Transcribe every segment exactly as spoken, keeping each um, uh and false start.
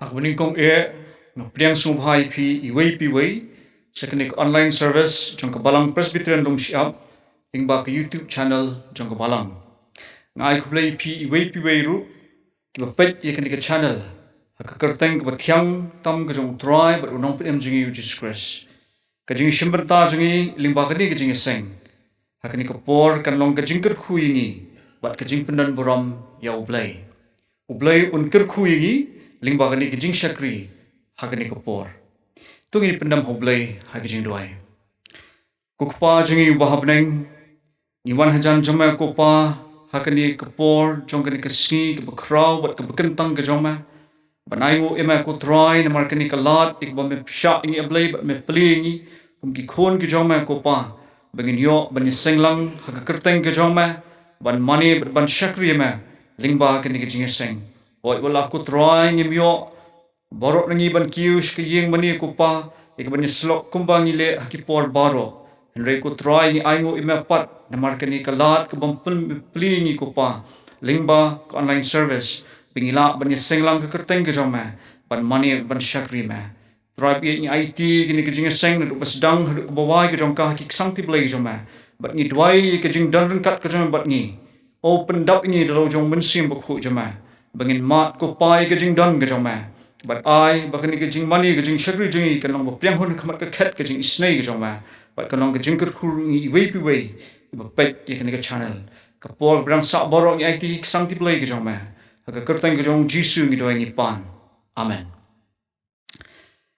Ak bani kong e, nga pdiang sngewbha ïa phi iwei pa iwei sha kane ka online service jong ka Balang Presbyterian Lumshyiap lyngba ka YouTube channel jong ka Balang. Nga ai khublei ïa phi iwei pa iwei ruh kiba peit ïa kane ka channel ha ka kyrteng kaba thiang tam ka jong U Trai bad U Nongpynim jong ngi U Jisu Khrist. Ka jingïashim bynta jong ngi lyngba kane ka jingïaseng ha kane ka por kan long ka jingkyrkhu ïa ngi bad ka jingpyndon burom ïa U Blei. U Blei un kyrkhu ïa ngi lyngba kane ka jingshakri ha kane ka por. To ngin pyndam ha U Blei ha ka jingduwai. Ko Kpa jong ngi uba ha bneng, ngi wan hajan jong me ko Pa ha kane ka por jong kane ka sngi kaba khraw bad kaba kyntang ka jong me. Ban ai nguh ïa me ko Trai namar kane ka lad ïa kaba me pynshah ïa ngi A Blei bad me plie ïa ngi kum ki khun ki jong me ko Pa, ba ngin ïoh ban ïaseng lang ha ka kyrteng ka jong me, ban mane bad ban shakri ïa me lyngba kane ka jingïaseng. Hooid wat la ko Trai ngim ïoh baroh na ngi ban kiew sha ka ïing mane ko Pa ïa ka ban ïasyllok kumba ngi leh ha ki por baroh. Hynrei ko Trai ngi ai nguh ïa me pat namar kane ka lad ka bym pyn-, plie ïa ngi ko Pa lyngba ka online service ba ngi lah ban ïaseng lang ka kyrteng ka jong me, ban mane ban shakri me. Trai bad ngi aiti kane ka jingïaseng naduh ba sdang haduh kaba wai ka jong ka ha ki ksangti Blei ka jong me. Bad ngi duwai ïa ka jingdon ryngkat ka jong me bad ngi. O pyndap ïa ngi da la u jong u Mynsiem Bakhuid jong me, ba ngin mad ko Pa ïa ka jingdon ka jong me. Bad ai ba kane ka jingmane ka jingshakri jong ngi kan long ba pdiang hun ha khmat ka khet ka jingisynei ka jong me. Bad kan long ka jingkyrkhu ïa ngi iwei pa iwei kiba peit ïa kane ka channel. Ka por ba dang sah baroh ngi aiti ki ksangti Blei ka jong me. Ha ka kyrteng ka jong U Jisu ngi duwai ngi pan. Amen.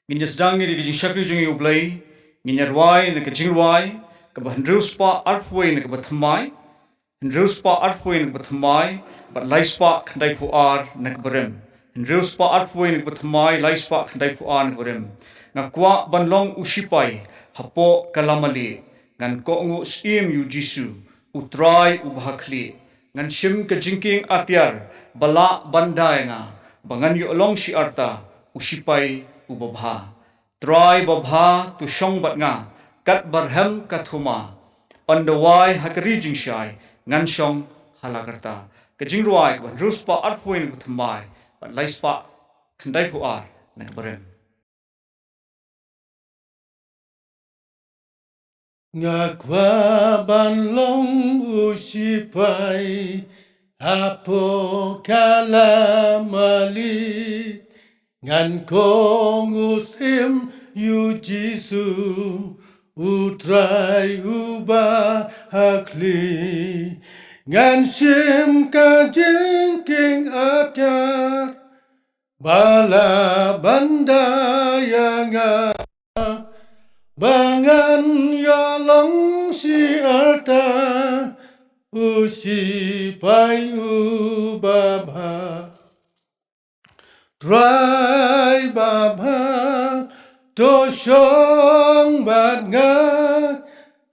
Ngin ïa sdang ïa ka jingshakri jong ngi ïa U Blei. Ngin ïa rwai na ka jingrwai kaba hynriew spah arphew wei na kaba thymmai, hynriew spah arphew wei na kaba thymmai bad lai spah khyndaiphew ar na kaba rim. Hynriew spah arphew wei na kaba thymmai, lai spah khyndaiphew ar na kaba rim. Nga kwah ban long u shipai hapoh ka lamali. Ngan kohnguh siem ïa U Jisu, U Trai uba ha khlieh. Ngan shim ka jingkieng atiar ba lah ban da ïa nga, ba ngan ïoh long shi arta u shipai uba bha. Trai babha, to shong bad nga kat barhem ka thuma. Ynda wai ha ka ri jingshai ngan shong ha la karta. Ka jingrwai kaba hynriew spah arphew wei na kaba thymmai bad lai spah khyndaiphew ar na kaba rim. Nga kwah ban long u shipai hapoh ka lamali. Ngan kohnguh siem ïa U Jisu, U Trai uba ha khlieh. Ngan shim ka jingkieng atiar ba lah ban da ïa nga, ba ngan ïoh long shi arta u shipai uba bha. Trai babha, to shong bad nga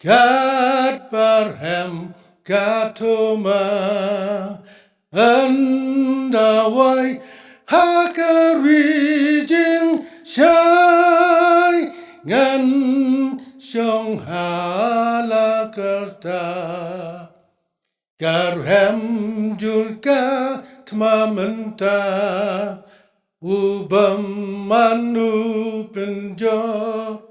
kat barhem ka thuma. Ynda wai ha ka ri jingshai ngan shong ha la karta. Ka rhem jur ka thma mynta, u bymman u pynjot,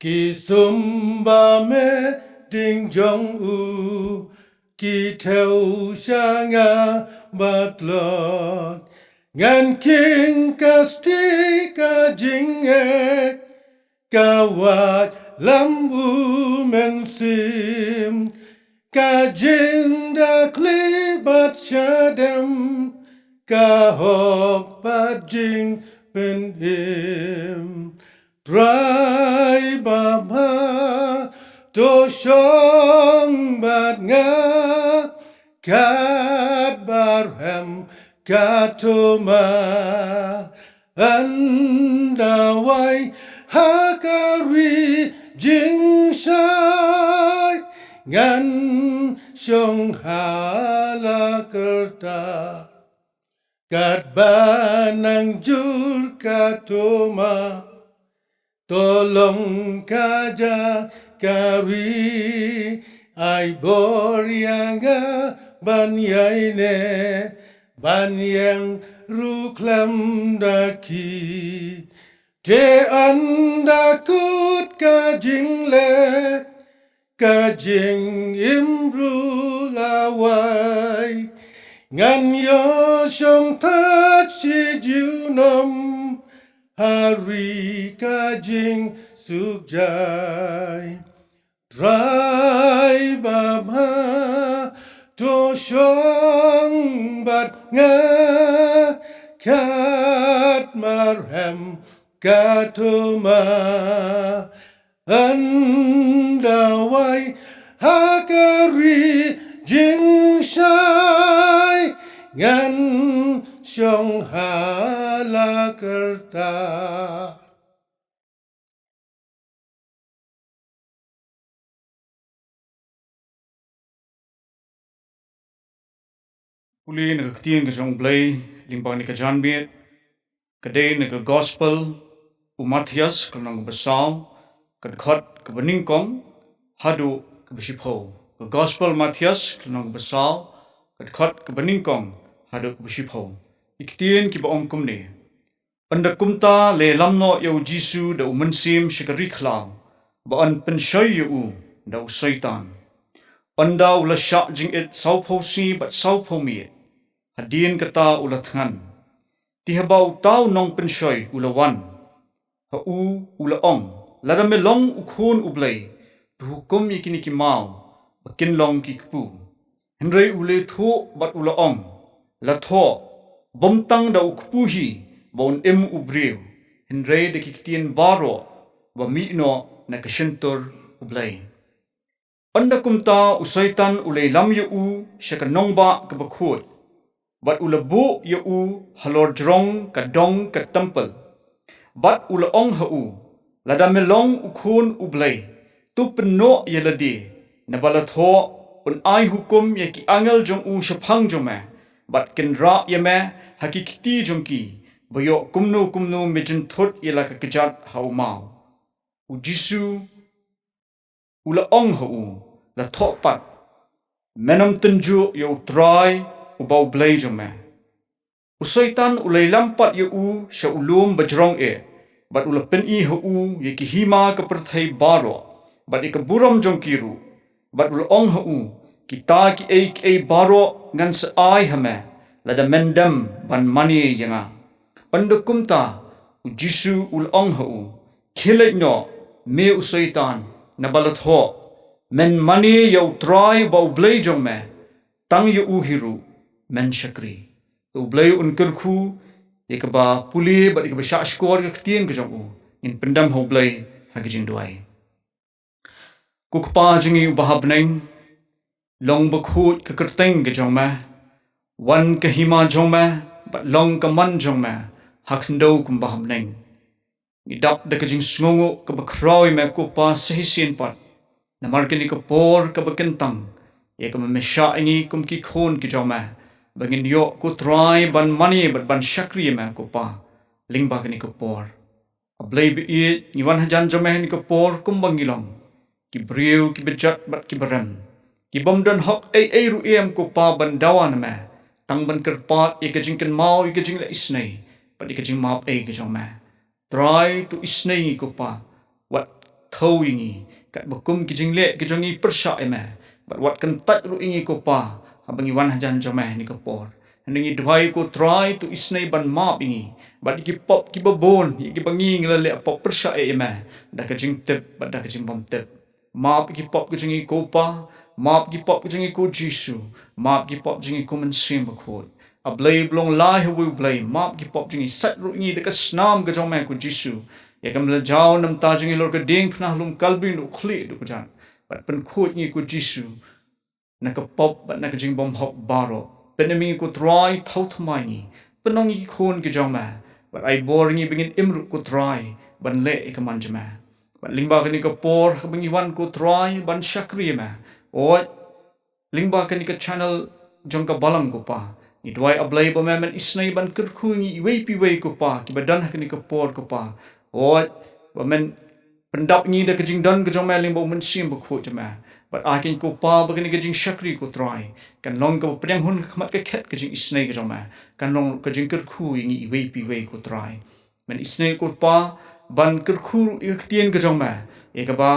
ki sum ba me ding jong u, ki thew sha nga ba tlot. Ngan kieng ka sti ka jingeh, ka wad lam u mynsiem, ka jingdakhlieh bad shadem, ka hok bad jingpynim. Trai babha, to shong bad nga kat barhem ka thuma. Ynda wai ha ka ri jingshai ngan shong ha la karta. Katba nang jur ka thuma, to long ka jaka ri, ai bor ïa nga ban ïaineh ban ïeng ruh khlem da ki. Te ynda kut ka jingleh, ka jingim ruh la wai, ngan ïoh shong thait shi junom ha ri ka jingsuk jai. Trai ba ma, to shong bad nga, kat mar hem ka to ma. Ynda wai ha ka ri jingshai, ngan shong ha la kyrta. Pule na ka ktien ka jong U Blei lyngba kane ka janmiet, ka dei na ka Gospel u Mathaios, ka lynnong kaba saw, ka dkhot kaba nyngkong haduh kaba shiphew. Ka Gospel Mathaios, ka lynnong kaba saw, ka dkhot kaba nyngkong haduh kaba shiphew. Ki ktien kiba ong kumne. Ynda kumta lei lam noh ïa u Jisu da u mynsiem sha ka ri khlaw, ba yn pynshoi ïa u da u Soitan. Ynda u la shah jingit sawphew sngi bad sawphew miet, hadien kata u la thngan. Te haba uta u nongpynshoi u la wan ha u, u la ong, lada me long u Khun U Blei, to hukum ïa kine ki maw ba kin long ki kpu. Hynrei u leh thuh bad u la ong, la thoh, bym tang da u kpu hi ba un im u briew, hynrei da ki ktien baroh ba mih noh na ka shyntur U Blei. Ynda kumta u Soitan u lei lam ïa u sha ka nongbah kaba khuid, bad u la buh ïa u halor jrong ka dong ka templ. Bad u la ong ha u, lada me long u Khun U Blei, to pynnoh ïa lade, naba la thoh, un ai hukum ïa ki angel jong u shaphang jong me, bad kin rah ïa me ha ki kti jong ki, ba ïoh kumno kumno me jynthut ïa la ka kjat ha u maw. U Jisu u la ong ha u, la thoh pat, men ym tynjuh ïa u Trai uba U Blei jong me. U Soitan u lei lam pat ïa u sha u lum ba jrong eh, bad u la pyni ha u ïa ki hima ka pyrthei baroh, bad ïa ka burom jong ki ruh, bad u la ong ha u, kita kiei kiei baroh ngan sa ai ha me, lada men dem ban mane ïa nga. Ynda kumta u Jisu u la ong ha u, khie leit noh, me u Soitan, naba la thoh, men mane ïa u Trai uba U Blei jong me, tang ïa u hi ruh men shakri. U Blei un kyrkhu ïa kaba pule bad ïa kaba shahshkor ïa ka ktien ka jong u. Ngin pyndem ha U Blei ha ka jingduwai. Ko Kpa jong ngi uba ha bneng, long bakhuid ka kyrteng ka jong me, wan ka hima jong me, bad long ka mon jong me ha khyndew kumba ha bneng. Ngi dap da ka jingsngewnguh kaba khraw ïa me ko Pa sa shisien pat, namar kane ka por kaba kyntang ïa kaba me shah ïa ngi kum ki khun ki jong me, ba ngin ïoh ko Trai ban mane bad ban shakri ïa me ko Pa lyngba kane ka por. A Blei ba ïeit, ngi wan hajan jong me ha kane ka por kumba ngi long, ki briew kiba jot bad kiba rem, ki bym don hok ei ei ruh em ko Pa ban dawa na me, tang ban kyrpad ïa ka jingkynmaw, ïa ka jingleh isynei bad ïa ka jingmap ei ka jong me. Trai, to isynei ïa ngi ko Pa, wat thew ïa ngi katba kum ki jingleh ki jong ngi pyrshah ïa me, bad wat kyntait ruh ïa ngi ko Pa haba ngi wan hajan jong me ha kane ka por. Hynrei ngi duwai ko Trai, to isynei ban map ïa ngi bad ïa ki pop kiba bun ïa kiba ngi ngi la leh pop pyrshah ïa me, da ka jingtip bad da ka jingbymtip. Map ïa ki pop ki jong ngi ko Pa, map ïa ki pop ki jong ngi ko Jisu, map ïa ki pop jong ngi ko Mynsiem Bakhuid. A Blei ba long lai ha uwei U Blei, map ïa ki pop jong ngi, sait ruh ïa ngi da ka snam ka jong me ko Jisu. Ïa ka mlajaw namta jong ngi halor ka diengphna ha lum Kalbari, u khlieh da u kjat, bad pynkhuid ïa ngi ko Jisu na ka pop bad na ka jingbymhok baroh. Pynim ïa ngi ko Trai, thaw thymmai ïa ngi, pynlong ïa ngi ki khun ki jong me, bad ai bor ïa ngi ba ngin im ruh ko Trai ban leh ïa ka mon jong me. Bad lyngba kane ka por kaba ngi wan ko Trai ban shakri ïa me, oi, lyngba kane ka channel jong ka balang ko Pa, ngi duwai A Blei ba me men isynei ban kyrkhu ïa ngi iwei pa iwei ko Pa kiba don ha kane ka por ko Pa. Oi, ba men pyndap ïa ngi da ka jingdon ka jong me lyngba u Mynsiem Bakhuid jong me, Bad ai kein ko Pa ba kane ka jingshakri ko Trai kan long kaba pdiang hun ha khmat ka khet ka jingisynei ka jong me. Kan long ka jingkyrkhu ïa ngi iwei pa iwei ko Trai. Men isynei ko Pa ban kyrkhu ïa ka ktien ka jong me, ïa kaba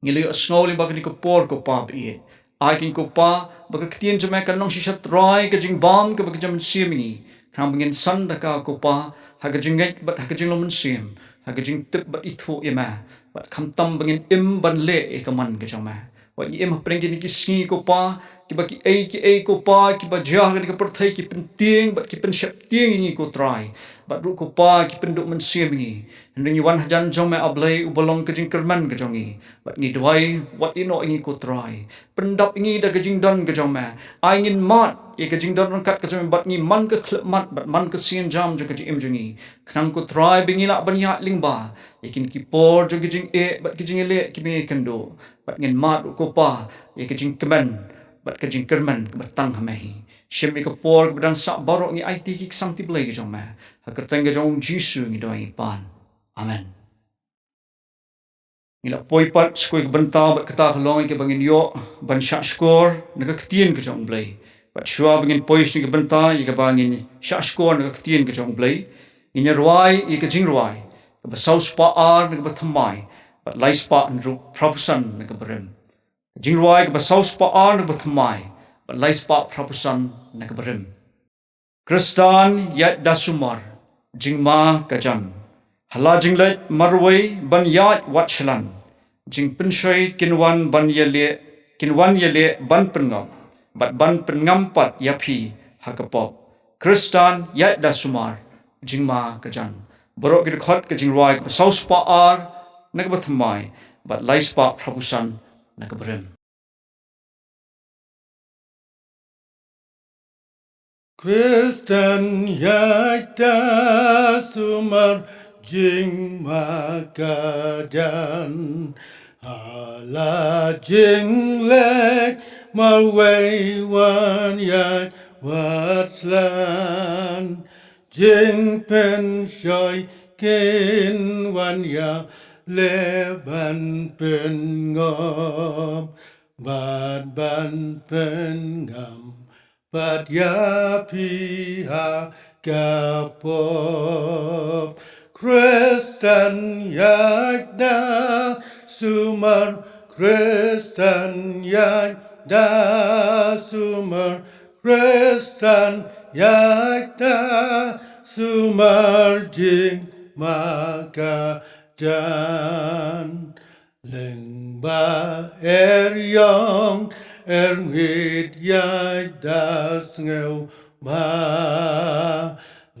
ngi la ïohsngew lyngba kane ka por ko Pa ba ïeit. Ai kein ko Pa ba ka ktien jong me kan long shisha trai ka jingbam kaba ka jingmynsiem ïa ngi. Khnang ba ngin san da ka ko Pa ha ka jingngeit bad ha ka jinglong mynsiem, ha ka jingtip bad ithuh ïa me, bad khamtam ba ngin im ban leh ïa ka mon ka jong me. Wat ngi im hapdeng kine ki sngi ko Pa, kiba kiei kiei ko Pa kiba jia ha kane ka pyrthei ki pyntieng bad ki pynsheptieng ïa ngi ko Trai. Bad ruh ko Pa ki pynduh mynsiem ïa ngi. Hynrei ngi wan hajan jong me A Blei uba long ka jingkyrmen ka jong ngi. Bad ngi duwai, wat ïehnoh ïa ngi ko Trai. Pyndap ïa ngi da ka jingdon ka jong me. Ai ngin mad ïa ka jingdon ryngkat ka jong me bad ngi man ka khyllipmat bad man ka sienjam jong ka jingim jong ngi. Khnang ko Trai ba ngi lah ban ïaid lyngba ïa kine ki por jong ka jingeh bad ka jingïaleh kiba ngi ïakynduh. Bad ngin mad ruh ko Pa ïa ka jingkmen bad ka jingkyrmen kaba tang ha me hi. Shim ïa ka por kaba dang sah baroh ngi aiti ki ksangti blei ka jong me. Ha ka kyrteng ka jong U Jisu ngi duwai ngi pan. Amen. Ngi la poi pat sha kawei ka bynta bad kata ka long ïa kaba ngin ïoh ban shah shkor na ka ktien ka jong U Blei. Bad shuwa ba ngin poi sha kane ka bynta ïa kaba ngin shah shkor na ka ktien ka jong U Blei, ngin ïa rwai ïa ka jingrwai kaba saw spah ar na kaba thymmai bad lai spah hynriew phra phew san na kaba rim. Ka jingrwai kaba saw spah ar na kaba thymmai bad lai spah phra phew san na kaba rim. Khristan ïaid da sumar, jingma ka jan. Ha la jingleit marwei ban ïaid wat shlan. Jingpynshoi kin wan ban ïaleh, kin wan ïaleh ban pynngop. Bad ban pynngam pat ïa phi ha ka pop. Khristan ïaid da sumar, jingma ka jan. Baroh ki dkhot ka jingrwai kaba saw spah ar na kaba thymmai bad lai spah phra phew san na kaba rim. Khristan ïaid da sumar, jingma ka jan. Ha la jingleit marwei wan ïaid wat shlan. Jingpynshoi kin wan ïaleh ban pynngop bad ban pynngam pat ïa phi ha ka pop. Khristan ïaid da sumar, Khristan ïaid da sumar, Khristan ïaid da sumar, jingma ka jan. Lyngba er ïong er ngit ïaid da sngewbha.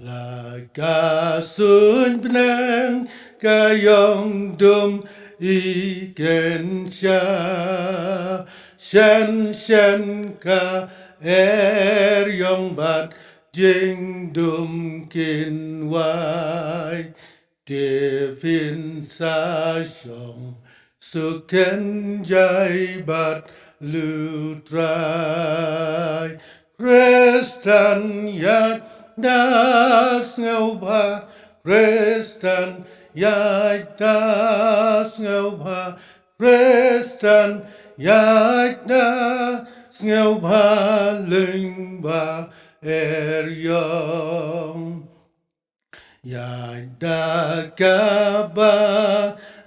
La ka suiñ bneng ka ïong dum i kynsha. Shen shen ka er ïong bad jingdum kin wai. Te phin sa shong suk kynjai bad U Trai. Khristan ïaid da sngewbha, Khristan ïaid da sngewbha, Khristan ïaid da sngewbha lyngba er ïong. Ïaid da kaba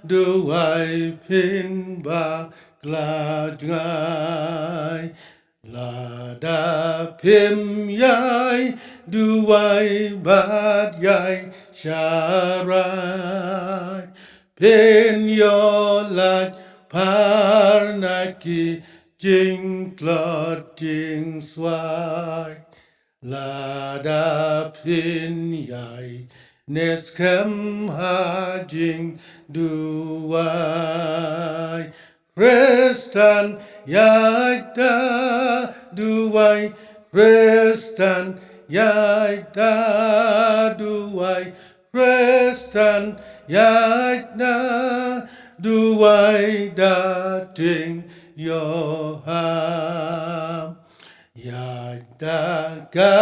duwai phin bakla jngai. Lada phim ïai duwai bad ïai sharai, phin ïoh lait phar na ki jingtlot jingswai. Lada phin ïai ne skhem ha jingduwai. Khristan ïaid da duwai, Khristan ïaid da duwai, Khristan ïaid da duwai da jingïoham. Ïaid da ka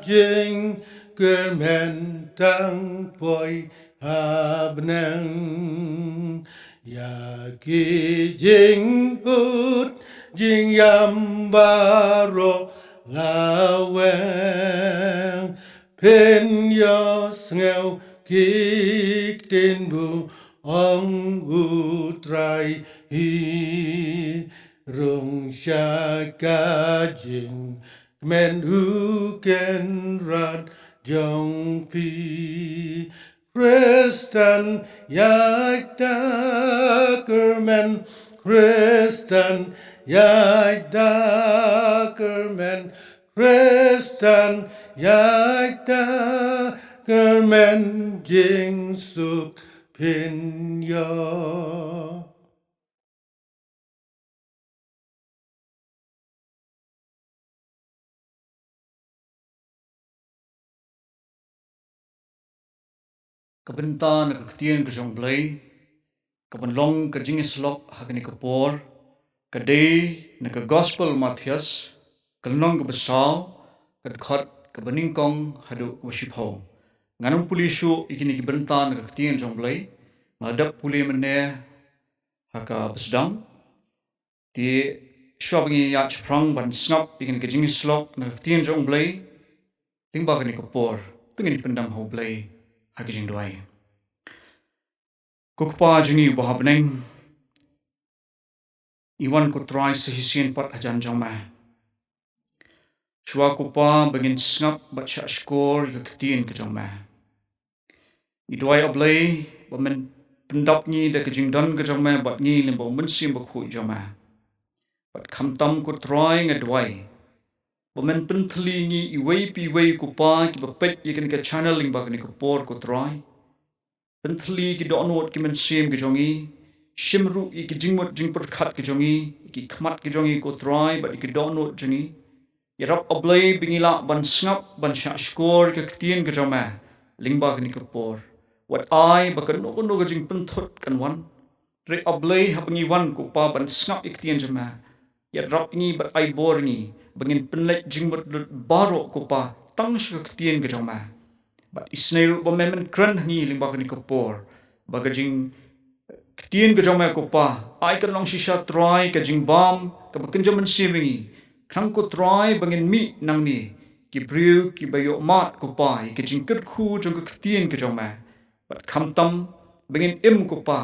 jingkyrmen tang poi ha bneng. Ïa ki jingud jingïam baroh nga weng, pynïohsngew ki ktien ba ong U Trai hi. Rung sha ka jingkmen u kynrad jong phi. Khristan, ïaid da kyrmen. Khristan, ïaid da kyrmen. Khristan, ïaid da kyrmen, jingsuk phin ïoh. Ka bynta na ka ktien ka jong U Blei ka ban long ka jingïasyllok ha kane ka por ka dei na ka Gospel Mathaios, ka lynnong kaba saw, ka dkhot kaba nyngkong haduh kaba shiphew. Ngan ym pule shuh ïa kine ki bynta na ka ktien jong U Blei, nga la dep pule mynne ha kaba sdang. Te shuwa ba ngin ïaid shaphrang ban sngap ïa kane ka jingïasyllok na ka ktien jong U Blei lyngba kane ka por, to ngin pyndem ha U Blei ha ka jingduwai. Ko Kpa jong ngi uba ha bneng, ngi wan ko Trai sa shisien pat hajan jong me. Shuwa ko Kpa ba ngin sngap bad shahshkor ïa ka ktien ka jong me. Ngi duwai, A Blei, ba men pyndap ngi da ka jingdon ka jong me bad ngi lyngba U Mynsiem Bakhuid jong me. Bad khamtam ko Trai nga duwai ba men pynthylli ngi iwei pa iwei ko Kpa kiba peit ïa kane ka channel lyngba kane ka por ko Trai. Pynthylli ki dohnud ki mynsiem ki jong ngi. Shim ruh ïa ki jingmut jingpyrkhat ki jong ngi, ïa ki khmat ki jong ngi ko Trai bad ïa ki dohnud jong ngi. Ïarap, A Blei, ba ngin lah ban sngap ban shahshkor ïa ka ktien ka jong me lyngba kane ka por. Wat ai ba kano kano ka jingpynthut kan wan. Hynrei, A Blei, haba ngi wan ko Kpa ban sngap ïa ka ktien jong me, ïarap ïa ngi bad ai bor ïa ngi ba ngin pynleit jingmut lut baroh ko Kpa tang sha ka ktien ka jong me. Bad isynei ruh ba me men kren ha ngi lyngba kane ka por, ba ka jing ktien ka jong me ko Kpa ai kan long shisha Trai ka jingbam kaba kynja mynsiem ïa ngi. Khnang ko Trai ba ngin mih nangne ki briew kiba ïohmad ko Kpa ïa ka jingkyrkhu jong ka ktien ka jong me. Bad khamtam ba ngin im ko Kpa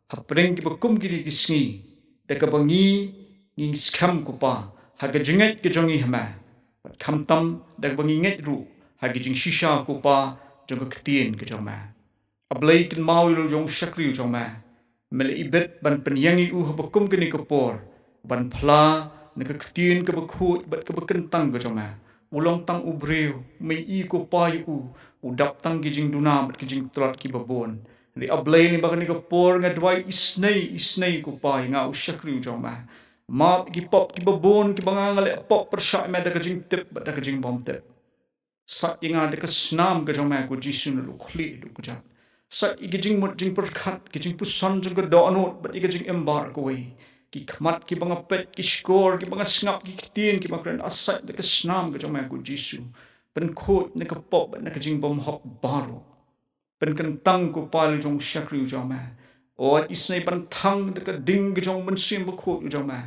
hapdeng kiba kum kine ki sngi, da kaba ngi ngi skhem ko Kpa ha ka jingngeit ka jong ngi ha me. Bad khamtam da kaba ngi ngeit ruh ha ka jingshisha ko Kpa jong ka ktien ka jong me. A Blei, kynmaw ïa la u jong u shakri u jong me. Me la ibit ban pynïeng ïa u haba kum kane ka por, ban phla na ka ktien kaba khuid bad kaba kyntang ka jong me. U long tang u briew, me ïohi ko Kpa ïa u, u dap tang ki jingduna bad ki jingtlot kiba bun. Hynrei, A Blei, lyngba kane ka por nga duwai isynei isynei ko Kpa ïa nga u shakri u jong me. Map ki pop kiba bun kiba nga nga leh pop pyrshah ïa me da ka jingtip bad da ka jingbymtip. Sait ïa nga da ka snam ka jong me ko Jisu na u khlieh haduh kjat. Sait ïa ki jingmut jingpyrkhat, ki jingpuson jong ka dohnud bad ïa ka jingim baroh kawei. Ki khmat kiba nga peit, ki shkor kiba nga sngap, ki ktien kiba nga kren, sait da ka snam ka jong me ko Jisu. Pynkhuid na ka pop bad na ka jingbymhok baroh. Pynkyntang ko Kpa ïa la u jong u shakri u jong me. Wat isynei ban thang da ka ding ka jong u Mynsiem Bakhuid u jong me,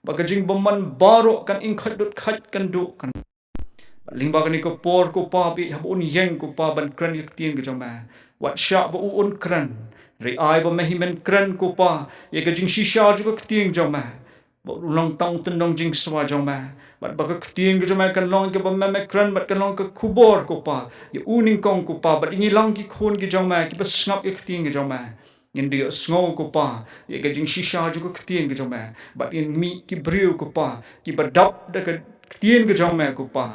ba ka jingbymman baroh kan ingkhait dud khait, kan duh kan. Bad lyngba kane ka por ko Kpa, bad haba un ïeng ko Kpa ban kren ïa ka ktien ka jong me, wat shah ba u un kren. Hynrei ai ba me hi men kren ko Kpa ïa ka jingshisha jong ka ktien jong me. Ba u long tang u tyndong jingswa jong me. Bad ba ka ktien ka jong me kan long kaba me me kren bad kan long ka khubor ko Kpa ïa u nyngkong ko Kpa bad ïa ngi lang ki khun ki jong me kiba sngap ïa ka ktien ka jong me. Ngin da ïohsngew ko Kpa ïa ka jingshisha jong ka ktien ka jong me. Bad ngin mih ki briew ko Kpa kiba dap da ka ktien ka jong me ko Kpa.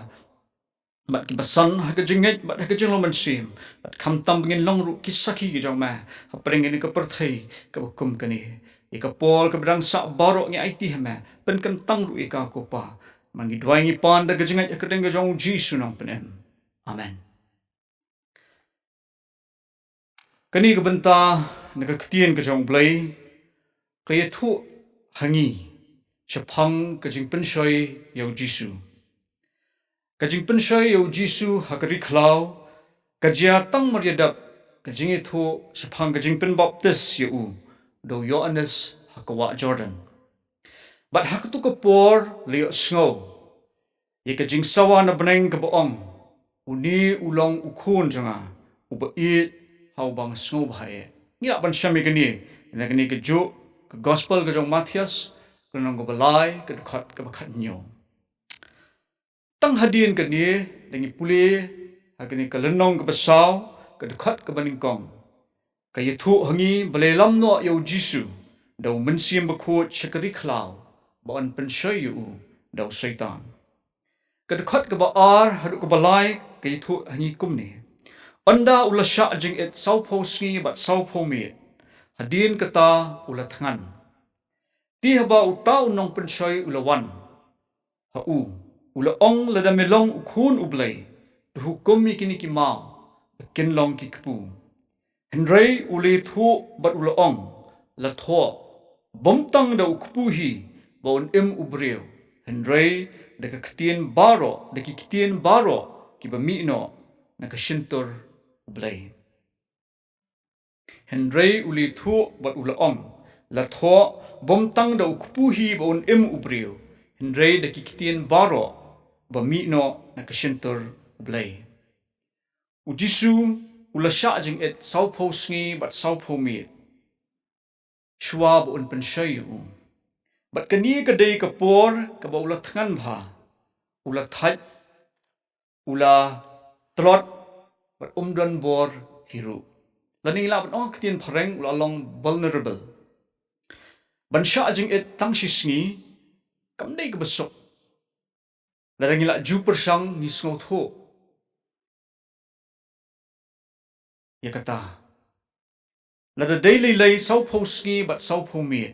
Bad kiba san ha ka jingngeit bad ha ka jinglong mynsiem. Bad khamtam ba ngin long ruh ki sakhi ki jong me hapdeng kane ka pyrthei kaba kum kane. Ïa ka por kaba dang sah baroh ngi aiti ha me. Pynkyntang ruh ïa ka ko Kpa. Ba ngi duwai ngi pan da ka jingngeit ha ka kyrteng ka jong u Jisu Nongpynim. Amen. Kane ka bynta na ka ktien ka jong u Blei ka ïathuh ha ngi shaphang ka jingpynshoi ïa u Jisu. Ka jingpynshoi ïa u Jisu ha ka ri khlaw ka jia tang mar ïa dap ka jingïathuh shaphang ka jingpynbaptis ïa u. da u Ïoannis ha ka wah Jordan. Bad ha katto ka por la ïohsngew ïa ka jingsawa na bneng kaba ong, "Une u long u Khun jong nga, uba ïeit, ha uba nga sngewbha eh." Ngi lah ban shem ïa kane na kane kajuh ka Gospel ka jong u Mathaios, ka lynnong kaba lai, ka dkhot kaba khathynñiew. Tang hadien kane, lada ngi pule ha kane ka lynnong kaba saw, ka dkhot kaba nyngkong, ka ïathuh ha ngi ba la ïalam noh ïa u Jisu da u Mynsiem Bakhuid sha ka ri khlaw, ba yn pynshoi ïa u da u Soitan. Ka dkhot kaba ar haduh kaba lai ka ïathuh ha ngi kumne: Ynda u la shah jingit sawphew sngi bad sawphew miet, hadien kata u la thngan. Te haba uta u nongpynshoi u la wan ha u, u la ong, "Lada me long u Khun u Blei, to hukum ïa kine ki maw ba kin long ki kpu." Hynrei u la ïathuh bad u la ong, "La thoh, bym tang da u kpu hi ba un im u briew, hynrei da ka ktien baroh, da ki ktien baroh kiba mih noh na ka shyntur u Blei." Hynrei u la ïathuh bad u la ong, "La thoh, bym tang da u kpu hi ba un im u briew, hynrei da ki ktien baroh ba mih noh na ka shyntur u Blei." U Jisu u la shah jingit sawphew sngi bad sawphew miet shuwa ba un pynshoi ïa u. Bad kane ka dei ka por kaba u la thngan bha, u la thait, u la tlot, bad um don bor hi ruh. Lane ngi lah ban ong ha ka ktien phareng, u la long vulnerable. Ban shah jingit tang shisngi kam dei kaba suk. Lada ngi la ju pyrshang, ngi sngewthuh ïa kata. Lada dei lei lei sawphew sngi bad sawphew miet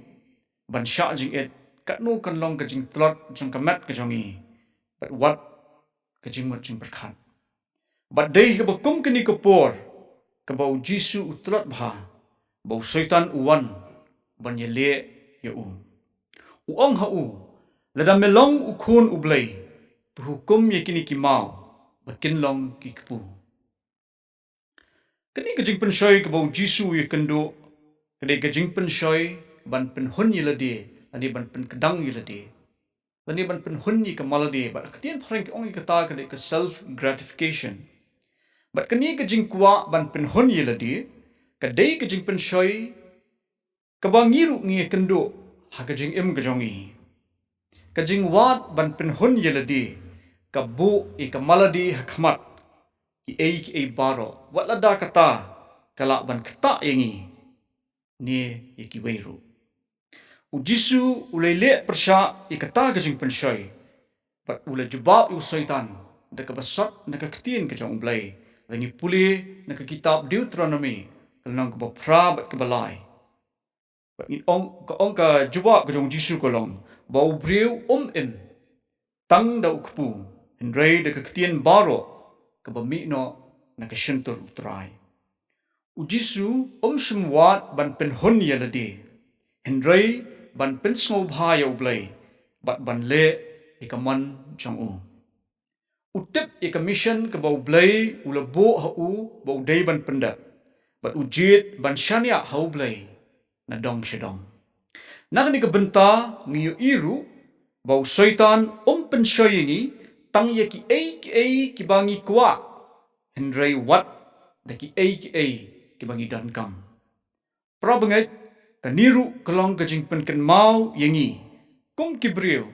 ban shah jingit, katno kan long ka jingtlot jong ka met ka jong ngi bad wat ka jingmut jingpyrkhat. Bad dei kaba kum kane ka por kaba u Jisu u tlot bha ba u Soitan u wan ban ïaleh ïa u. U ong ha u, "Lada me long u Khun u Blei, to hukum ïa kine ki maw ba kin long ki kpu." Kane ka jingpynshoi kaba u Jisu u ïakynduh ka dei ka jingpynshoi ban pynhun ïa lade, lane ban pynkdang ïa lade, lane ban pynhun ïa ka mal lade. Bad ha ka ktien phareng ki ong ïa kata ka dei ka self gratification. Bad kane ka jingkwah ban pynhun ïa lade ka dei ka jingpynshoi kaba ngi ruh ngi ïakynduh ha ka jingim ka jong ngi. Ka jingwad ban pynhun ïa lade ka buh ïa ka mal lade ha khmat kiei kiei baroh, wat lada kata ka lah ban ktah ïa ngi ne ïa kiwei ruh. U Jisu u la ïaleh pyrshah ïa kata ka jingpynshoi bad u la jubab ïa u Soitan da kaba sot na ka ktien ka jong u Blei. Lada ngi pule na ka kitab Deuteronomi ka lynnong kaba phra bad kaba lai, bad ngin ong, ka ong ka jubab ka jong u Jisu ka long ba u briew um im tang da u kpu, hynrei da ka ktien baroh kaba mih noh na ka shyntur u Trai. U Jisu um shym wad ban pynhun ïa lade, hynrei ban pynsngewbha ïa u Blei bad ban leh ïa ka mon jong u. U tip ïa ka mission kaba u Blei u la buh ha u ba u dei ban pyndep, bad u jied ban shaniah ha u Blei na dong sha dong. Na kane ka bynta ngi ïohi ruh ba u Soitan um pynshoi ïa ngi tang ïa kiei kiei kiba ngi kwah, hynrei wat da kiei kiei kiba ngi donkam. Para bangeit, kane ruh ka long ka jingpynkynmaw ïa ngi kum ki briew.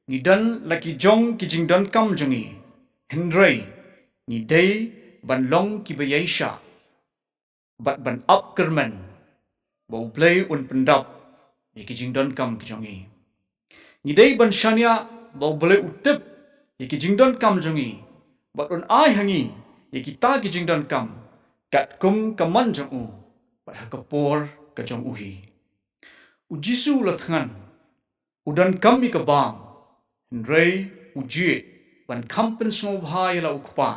Ngi don la ki jong ki jingdonkam jong ngi, hynrei ngi dei ban long kiba ïaishah bad ban ap kyrmen ba u Blei un pyndap ïa ki jingdonkam ki jong ngi. Ngi dei ban shaniah ba u Blei u tip ïa ki jingdonkam jong ngi bad un ai ha ngi ïa kita ki jingdonkam katkum ka mon jong u bad ha ka por ka jong u hi. U Jisu u la thngan, u donkam ïa ka bam, hynrei u jied ban kham pynsngewbha ïa la u Kpa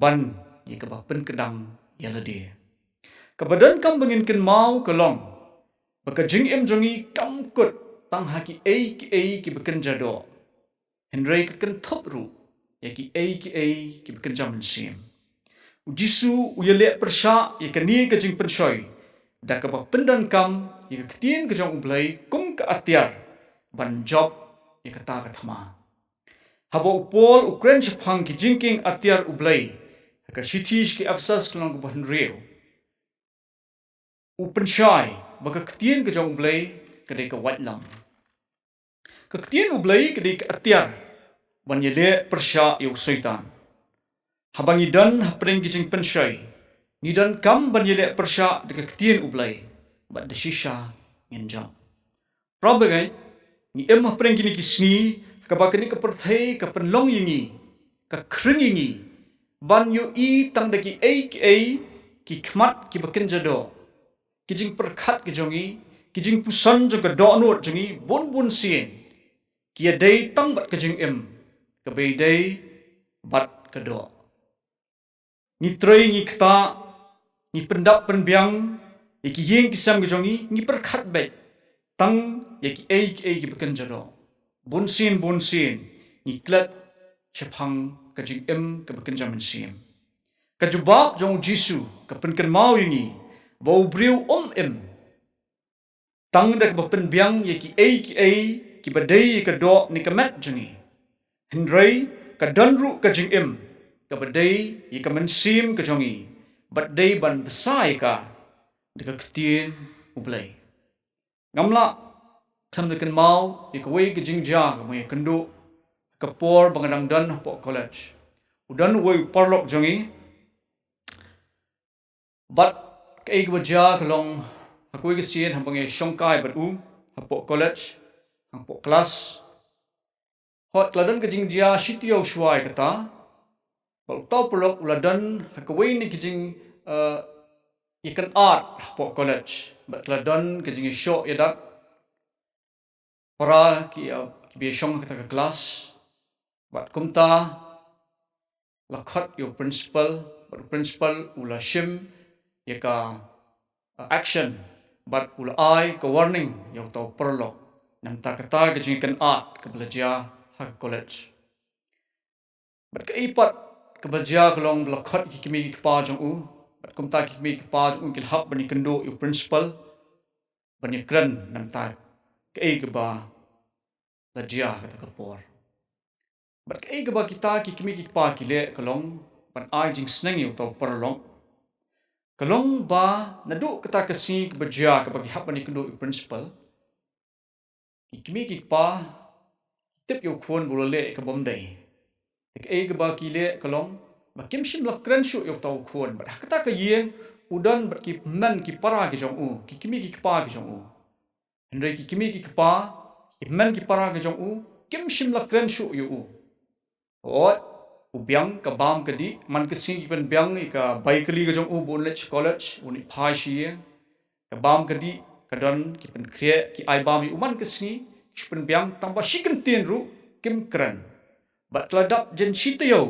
ban ïa kaba pynkdang ïa lade. Kaba donkam ba ngin kynmaw ka long ba ka jingim jong ngi kam kut tang ha kiei kiei kiba kynja doh, hynrei ka kynthup ruh ïa kiei kiei kiba kynja mynsiem. U Jisu u ïaleh pyrshah ïa kane ka jingpynshoi da kaba pyndonkam ïa ka ktien ka jong U Blei kum ka atiar ban jop ïa kata ka thma. Haba u Paul u kren shaphang ki jingkieng atiar U Blei ha ka shithi sha ki Ephesus ka lynnong kaba hynriew, u pynshai ba ka ktien ka jong U Blei ka dei ka waitlam. Ka ktien U Blei ka dei ka atiar ban ïaleh pyrshah ïa u Soitan. Haba ngi don hapdeng ki jingpynshoi, ngi donkam ban ïaleh pyrshah da ka ktien U Blei bad da shisha ngin jop. Parabangeit, ngi im hapdeng kine ki sngi ha kaba kane ka pyrthei ka pynlong ïa ngi, ka khring ïa ngi ban ïohi tang da kiei kiei ki khmat kiba kynja doh, ki jingpyrkhat ki jong ngi, ki jingpuson jong ka dohnud jong ngi bun bun sien ki ïadei tang bad ka jingim kaba ïadei bad ka doh. Ngi trei, ngi ktah, ngi pyndap pynbiang ïa ki ïing ki sem ki jong ngi, ngi pyrkhat beit tang ïa kiei kiei kiba kynja doh. Bun sien bun sien ngi klet shaphang ka jingim kaba kynja mynsiem. Ka jubab jong U Jisu ka pynkynmaw ïa ngi ba u briew um im tang da kaba pynbiang ïa kiei kiei kiba dei ïa ka doh ne ka met jong ngi. Hynrei ka don ruh ka jingim kaba dei ïa ka mynsiem ka jong ngi bad dei ban bsa ïa ka da ka ktien U Blei. Ngam lah khlem da kynmaw ïa kawei ka jingjia kaba nga ïakynduh ha ka por ba nga dang don hapoh college. U don uwei u paralok jong ngi, bad kaei kaba jia ka long, ha kawei ka sien haba nga ïashong kai bad u hapoh college, hapoh klas, hooid ka la don ka jingjia shi taïew shuwa ïa kata. Bad uta u paralok u la don ha kawei na ki jing, eh, ïakynad hapoh college, bad ka la don ka jingïashoh ïadat para ki, eh, kiba ïashong ha kata ka klas. Bad kumta la khot ïa u principal, bad u principal u la shim ïa ka, uh, action bad u la ai ka warning ïa uta u paralok na bynta kata ka jingïakynad kaba la jia ha ka college. Bad kaei pat kaba jia ka long ba la khot ïa ki kmie ki kpa jong u, bad kumta ki kmie ki kpa jong u ki la hap ban ïakynduh ïa u principal ban ïakren na bynta kaei kaba la jia ha kata ka por. Bad kaei kaba kita ki kmie ki kpa ki leh ka long ban ai jingsneng ïa uta u paralok. Ka long ba naduh kata ka sngi kaba jia kaba ki hap ban ïakynduh ïa u principal, ki kmie ki kpa ki tip ïa u khun ba u la leh ïa kaba ym dei. Te kaei kaba ki leh ka long ba kim shym la kren shuh ïa uta u khun. Bad ha kata ka ïing u don bad ki hynmen ki para ki jong u, ki kmie ki kpa ki jong u. Hynrei ki kmie ki kpa, ki hynmen ki para ki jong u kim shym la kren shuh ïa u. Hooid, u biang ka bam ka dih, man ka sngi ki pynbiang ïa ka bai kali ka jong u ba un leit sha college, un leit phai sha ïing. Ka bam ka dih ka don, ki pynkhreh, ki ai bam ïa u man ka sngi, ki shu pynbiang, tang ba shi kyntien ruh kim kren. Bad ka la dap jan shi taïew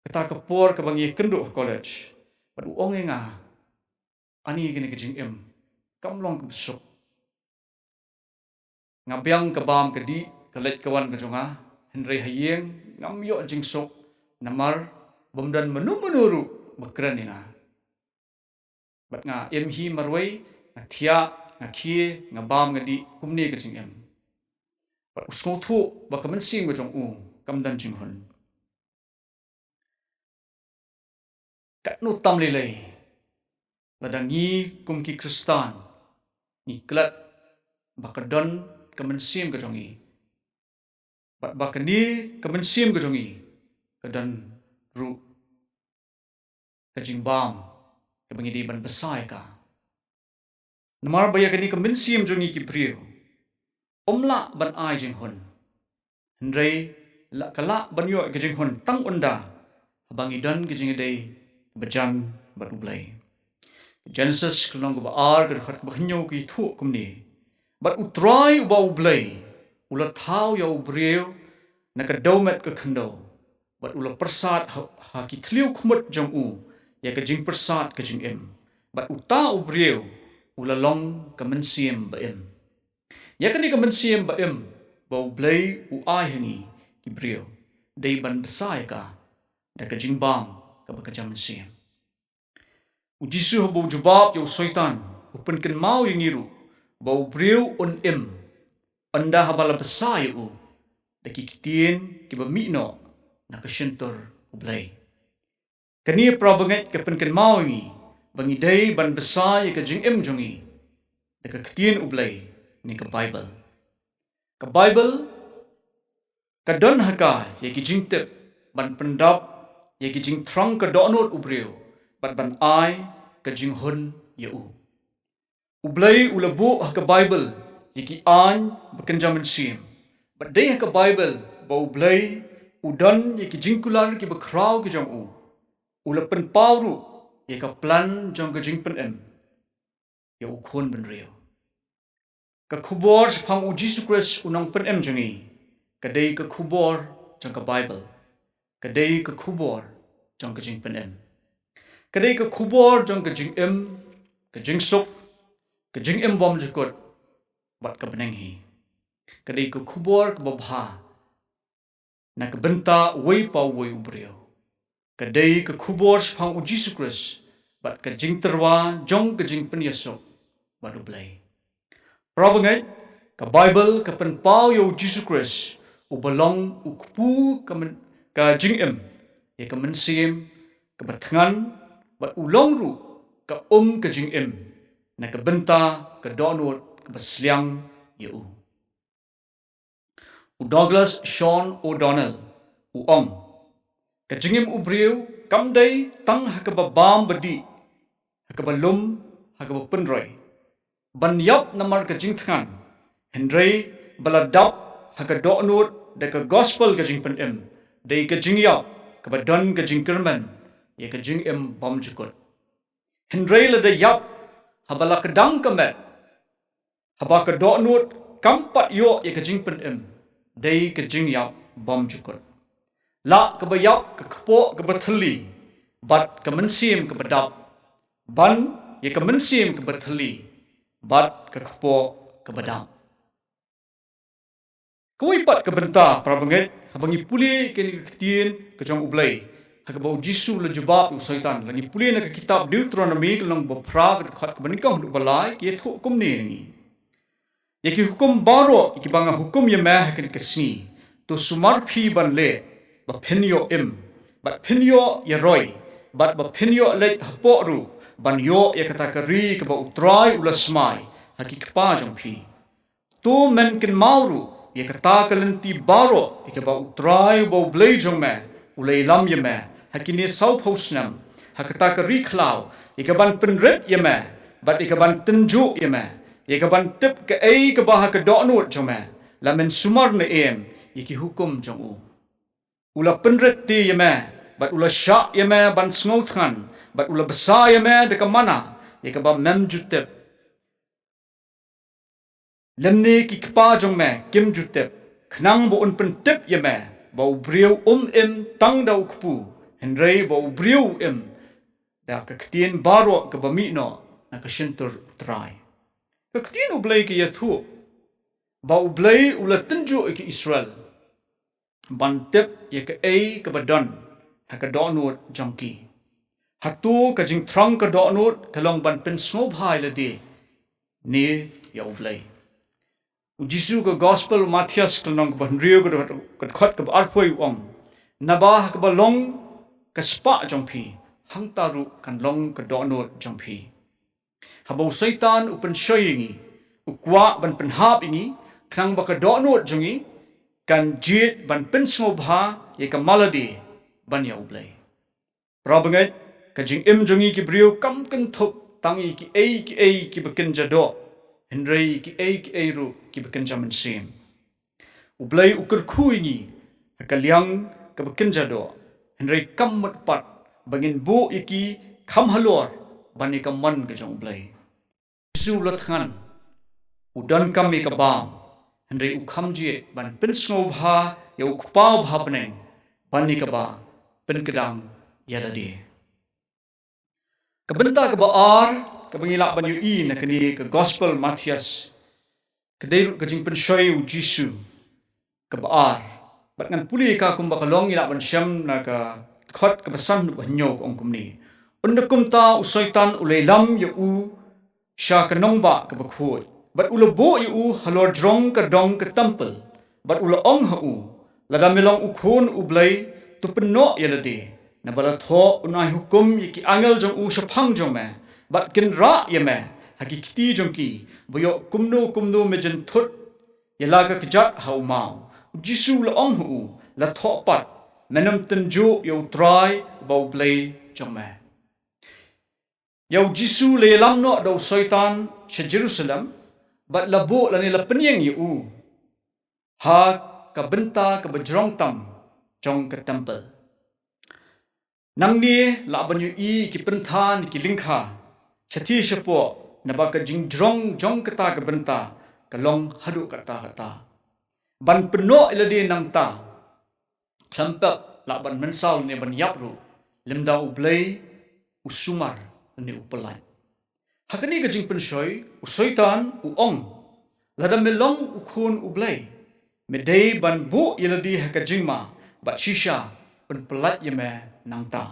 kata ka por kaba nga ïakynduh ha college. Bad u ong ïa nga, ani kane ka jingim kam long kaba suk. Nga biang ka bam ka dih, ka leit ka wan ka jong nga, hynrei ha ïing ngam ïoh jingsuk, namar bym don mano mano ruh ba kren ïa nga. Bad nga im hi marwei, nga thiah, nga khie, nga bam nga dih, kumne ka jingim. Bad u sngewthuh ba ka mynsiem ka jong u kam don jinghun. Katno tam lei lei lada ngi kum ki Khristan ngi klet ba ka don ka mynsiem ka jong ngi, bad ba kane ka mynsiem ka jong ngi ka don ruh ka jingbam kaba ngi dei ban bsa ïa ka. Namar ba ïa kane ka mynsiem jong ngi ki briew um lah ban ai jinghun, hynrei la ka lah ban ïoh ka jinghun tang ynda haba ngi don ka jingïadei kaba jan bad U Blei. Genesis ka lynnong kaba ar, ka dkhot kaba hynñiew ka ïathuh kumne: Bad U Trai uba U Blei u la thaw ïa u briew na ka dewmet ka khyndew, bad u la pyrsad ha, ha ki thliew khmut jong u ïa ka jingpyrsad ka jingim. Bad uta u briew u la long ka mynsiem ba im. Ïa kane ka mynsiem ba im ba U Blei u ai ha ngi ki briew, dei ban bsa ïa ka da ka jingbam kaba ka jam mynsiem. U Jisu haba u jubab ïa u Soitan, u pynkynmaw ïa ngi ruh ba u briew un im ynda haba la bsa ïa u da ki ktien kiba mih noh na ka shyntur U Blei. Kane para bangeit ka pynkynmaw ïa ngi ba ngi dei ban bsa ïa ka jingim jong ngi da ka ktien U Blei ne ka Baibl. Ka Baibl ka don ha ka ïa ki jingtip ban pyndap ïa ki jingthrang ka dohnud u briew bad ban ai ka jinghun ïa u. U Blei u la buh ha ka Baibl ïa ki aiñ ba kynja mynsiem. Bad dei ha ka Baibl ba U Blei u don ïa ki jingkular kiba khraw ki jong u. U la pynpaw ruh ïa ka plan jong ka jingpynim ïa u khun bynriew. Ka khubor shaphang U Jisu Khrist u nongpynim jong ngi ka dei ka khubor jong ka Baibl. Ka dei ka khubor jong ka jingpynim. Ka dei ka khubor jong ka jingim, ka jingsuk, ka jingim bymjukut bad ka bneng hi. Ka dei ka khubor kaba bha na ka bynta uwei pa uwei u briew. Ka dei ka khubor shaphang U Jisu Khrist bad ka jingtyrwa jong ka jingpynïasuk bad U Blei. Para bangeit, ka Baibl ka pynpaw ïa U Jisu Khrist uba long u kpu ka, ka jingim ïa ka mynsiem kaba thngan bad u long ruh ka um ka jingim na ka bynta ka dohnud kaba sliang ïa u. U Douglas Sean O'Donnell u ong, ka jingim u briew kam dei tang ha kaba bam ba dih, ha kaba lum, ha kaba pynroi ban ïap namar ka jingthngan, hynrei ba la dap ha ka dohnud da ka gospel ka jingpynim, dei ka jingïap kaba don ka jingkyrmen ïa ka jingim bymjukut. Hynrei lada ïap haba la kdang ka met, haba ka dohnud kam pat ïoh ïa ka jingpynim, dei ka jingïap bymjukut. La kaba ïap ka kpoh kaba thylli bad ka mynsiem kaba dap, ban ïa ka mynsiem kaba thylli bad ka kpoh kaba dap. Kawei pat ka bynta, para bangeit, haba ngi pule kane ka ktien ka jong U Blei, ha kaba U Jisu u la jubab ïa u Soitan, la ngi pule na ka kitab Deuteronomi ka lynnong ba phra, ka dkhot kaba nyngkong haduh ba lai, ka ïathuh kumne ïa ngi. Ïa ki hukum baroh ïa kiba nga hukum ïa me ha kane ka sngi, to sumar phi ban leh, ba phin ïoh im, bad phin ïoh ïaroi, bad ba phin ïoh leit hapoh ruh ban ïoh ïa kata ka ri kaba U Trai u la smai ha ki kpa jong phi. To men kynmaw ruh ïa kata ka lynti baroh ïa kaba U Trai uba U Blei jong me u la ïalam ïa me ha kine sawphew snem, ha kata ka ri khlaw, ïa kaban pynrit ïa me bad ïa kaban tynjuh ïa me, ïa kaban tip kaei kaba ha ka dohnud jong me, la men sumar ne em ïa ki hukum jong u. U la pynrit te ïa me bad u la shah ïa me ban sngewthngan, bad u la bsa ïa me da ka manna ïa kaba mem ju tip, lymne ki kpa jong me kim ju tip, khnang ba un pyntip ïa me ba u briew um im tang da u kpu, hynrei ba u briew u im da ka ktien baroh kaba mih noh na ka shyntur U Trai. Ka ktien U Blei ka ïathuh ba U Blei u la tynjuh ïa ki Israel ban tip ïa kaei kaba don ha ka dohnud jong ki. Hato ka jingthrang ka dohnud ka long ban pynsngewbha ïa lade ne ïa U Blei? U Jisu, ka Gospel Mathaios ka lynnong kaba hynriew, ka dkhot, ka dkhot kaba arphew u ong, naba ha kaba long ka spah jong phi, hangta ruh kan long ka dohnud jong phi. Haba u Soitan u pynshoi ïa ngi, u kwah ban pynhap ïa ngi, khnang ba ka dohnud jong ngi kan jied ban pynsngewbha ïa ka ma lade ban ïa U Blei. Para bangeit, ka jingim jong ngi ki briew kam kynthup tang ïa kiei kiei kiba kynja doh, hynrei ïa kiei kiei ruh kiba kynja mynsiem. U Blei u kyrkhu ïa ngi ha ka liang kaba kynja doh, hynrei kam mut pat ba ngin buh ïa ki kham halor ban ïa ka mon ka jong U Blei. Jisu u la thngan, u donkam ïa ka bam, hynrei u kham jied ban pynsngewbha ïa u Kpa uba ha bneng ban ïa kaba pynkdang ïa lade. Ka bynta kaba ar kaba ngi lah ban ïohi na kane ka Gospel Mathaios ka dei ruh ka jingpynshoi u Jisu kaba ar. Bad ngan pule ïa ka kumba ka long, ngi lah ban shem na ka dkhot kaba san haduh ba hynñiew, ka ong kumne: Ynda kumta u Soitan u la ïalam ïa u sha ka nongbah kaba khuid, bad u la buh ïa u halor jrong ka dong ka templ, bad u la ong ha u, lada me long u khun u Blei, to pynnoh ïa lade, naba la thoh un ai hukum ïa ki angel jong u shaphang jong me, bad kin rah ïa me ha ki kti jong ki, ba ïoh kumno kumno me jynthut ïa la ka kjat ha u maw. U Jisu u la ong ha u, la thoh pat, men ym tynjuh ïa u Trai uba u Blei jong me. Ïa u Jisu la ïalam noh da u Soitan sha Jerusalem, bad la buh lane la pynïeng ïa u ha ka bynta kaba jrong tam jong ka templ. Nangne lah ban ïohi ki pyntha ne ki lyngkha shathie shapoh, naba ka jingjrong jong kata ka bynta ka long haduh katta katta. Ban pynnoh ïa lade nangta, khlem pep lah ban mynsaw ne ban ïap ruh, lymda u Blei u sumar ne u pyllait. Ha kane ka jingpynshoi, u Soitan u ong, lada me long u khun u Blei, me dei ban buh ïa lade ha ka jingma, bad shisha un pyllait ïa me nangta.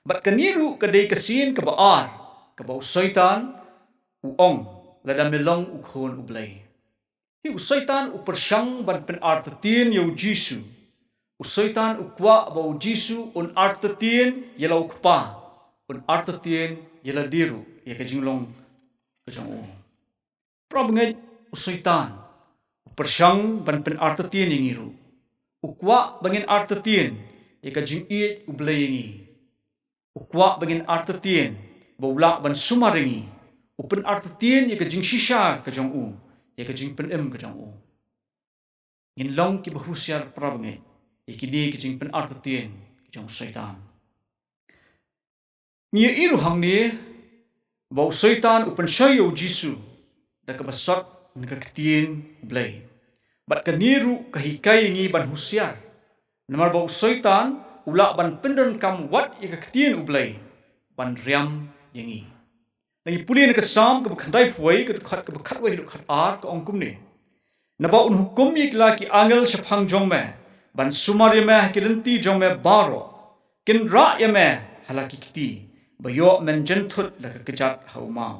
Bad kane ruh ka dei ka sien kaba ar kaba u Soitan u ong, lada me long u khun u Blei. Hi u Soitan u pyrshang ban pynartatien ïa u Jisu. U Soitan u kwah ba u Jisu un artatien ïa la u Kpa, un artatien ïa lade ruh, ïa ka jinglong ka jong u. Para bangeit, u Soitan u pyrshang ban pynartatien ïa ngi ruh. U kwah ba ngin artatien ïa ka jingïeit u Blei ïa ngi. U kwah ba ngin artatien ba u lah ban sumar ïa ngi. U pynartatien ïa ka jingshisha ka jong u, ïa ka jingpynim ka jong u. Ngin long kiba husiar, para bangeit, ïa kine ki jingpynartatien ki jong u Soitan. Ngi ïohi ruh hangne ba u Soitan u pynshoi ïa u Jisu da kaba sot na ka ktien u Blei. Bad kane ruh ka hikai ïa ngi ban husiar. Namar ba u Soitan u lah ban pyndonkam wat ïa ka ktien u Blei ban riam ïa ngi. Ngi pule na ka Salm kaba khyndai phew wei, ka dkhot kaba khatwei haduh khatar, ka ong kumne. Naba un hukum ïa ki la ki angel shaphang jong me, ban sumar ïa me ha ki lynti jong me baroh. Kin rah ïa me ha la ki kti, ba ïoh men jynthut la ka kjat ha u maw.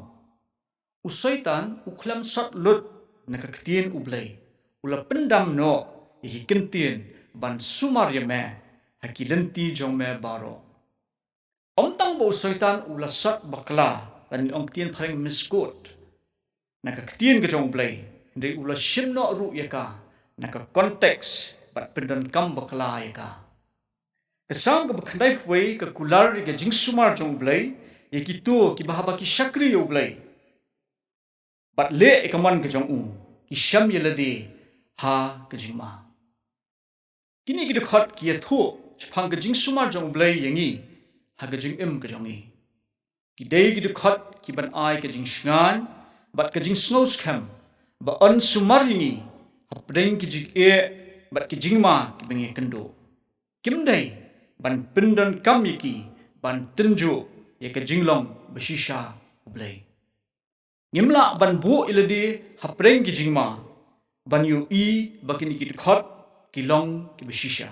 U Soitan u khlem sot lut na ka ktien u Blei. U la pyndam noh ïa ki kyntien ban sumar ïa me ha ki lynti jong me baroh. Ym tang ba u Soitan u la sot bakla, lane ong ktien phareng misquote, na ka ktien ka jong u Blei, hynrei u la shim noh ruh ïa ka na ka context bad pyndonkam bakla ïa ka. Ka Salm kaba khyndai phew wei ka kular ïa ka jingsumar jong u Blei ïa kito kiba haba ki shakri ïa u Blei bad leh ïa ka mon ka jong u, ki shem ïa lade ha ka jingma. Kine ki dkhot ki ïathuh shaphang ka jingsumar jong u Blei ïa ngi ha ka jingim ka jong ngi. Ki dei ki dkhot ki ban ai ka jingshngaiñ bad ka jingsngewskhem ba yn sumar ïa ngi hapdeng ki jingeh bad ki jingma kiba ngi kynduh. Kim dei ban pyndonkam ïa ki ban tynjuh ïa ka jinglong ba shisha u Blei. Ngim lah ban buh ïa lade hapdeng ki jingma ban ïohi ba kine ki dkhot ki long kiba shisha.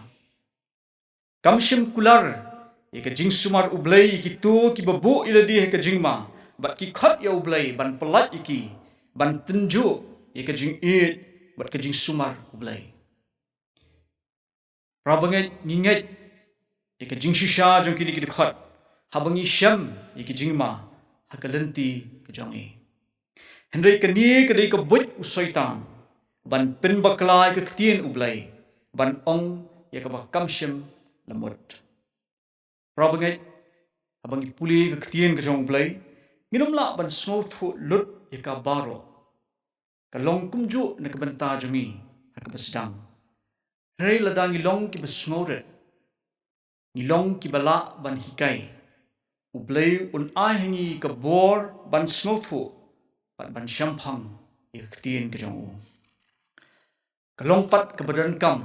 Kam shym kular ïa ka jingsumar u Blei ïa kito kiba buh ïa lade ha ka jingma bad ki khot ïa u Blei ban pyllait ïa ki, ban tynjuh ïa ka jingïeit bad ka jingsumar u Blei. Para bangeit, ngi ngeit ïa ka jingshisha jong kine ki dkhot haba ngi shem ïa ka jingma ha ka lynti ka jong ngi. Hynrei kane ka dei ka buit u Soitan ban pynbakla ïa ka ktien u Blei, ban ong ïa kaba kam shym la mut. Para bangeit, haba ngi pule ka ktien ka jong u Blei, ngin ym lah ban sngewthuh lut ïa ka baroh. Ka long kumjuh na ka bynta jong ngi ha kaba sdang. Hynrei lada ngi long kiba sngewrit, ngi long kiba lah ban hikai, u Blei un ai ha ngi ka bor ban sngewthuh bad ban shemphang ïa ka ktien ka jong u. Ka long pat kaba donkam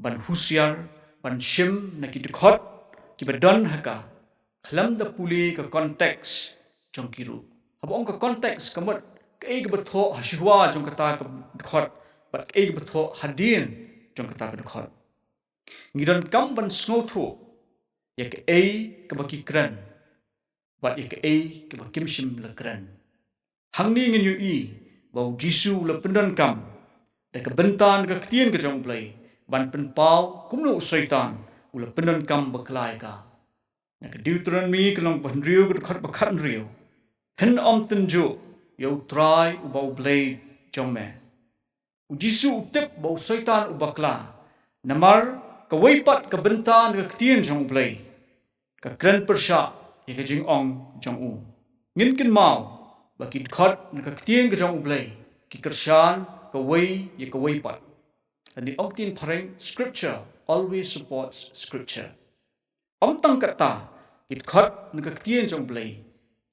ban husiar, ban shim na ki dkhot kiba don ha ka, khlem da pule ka context jong ki ruh. Haba ong ka context, ka mut kaei kaba thoh ha shuwa jong kata ka dkhot bad kaei kaba thoh hadien jong kata ka dkhot. Ngi donkam ban sngewthuh ïa kaei kaba ki kren. bad ïa kaei kaba kim shym la kren. Hangne ngin ïohi ba u Jisu u la pyndonkam da ka bynta na ka ktien ka jong U Blei ban pynpaw kumno u Soitan u la pyndonkam bakla ïa ka. Na ka Deuteronomi ka lynnong ba hynriew ka dkhot ba khathynriew, phin ym tynjuh ïa U Trai uba U Blei jong me. U Jisu u tip ba u Soitan u bakla, namar kawei pat ka bynta na ka ktien jong U Blei ka kren pyrshah ïa ka jingong jong u. Ngin kynmaw ba ki dkhot na ka ktien ka jong U Blei ki kyrshan kawei ïa kawei pat. Lane ong ktien phareng, scripture always supports scripture. Ym tang kata, ki dkhot na ka ktien jong U Blei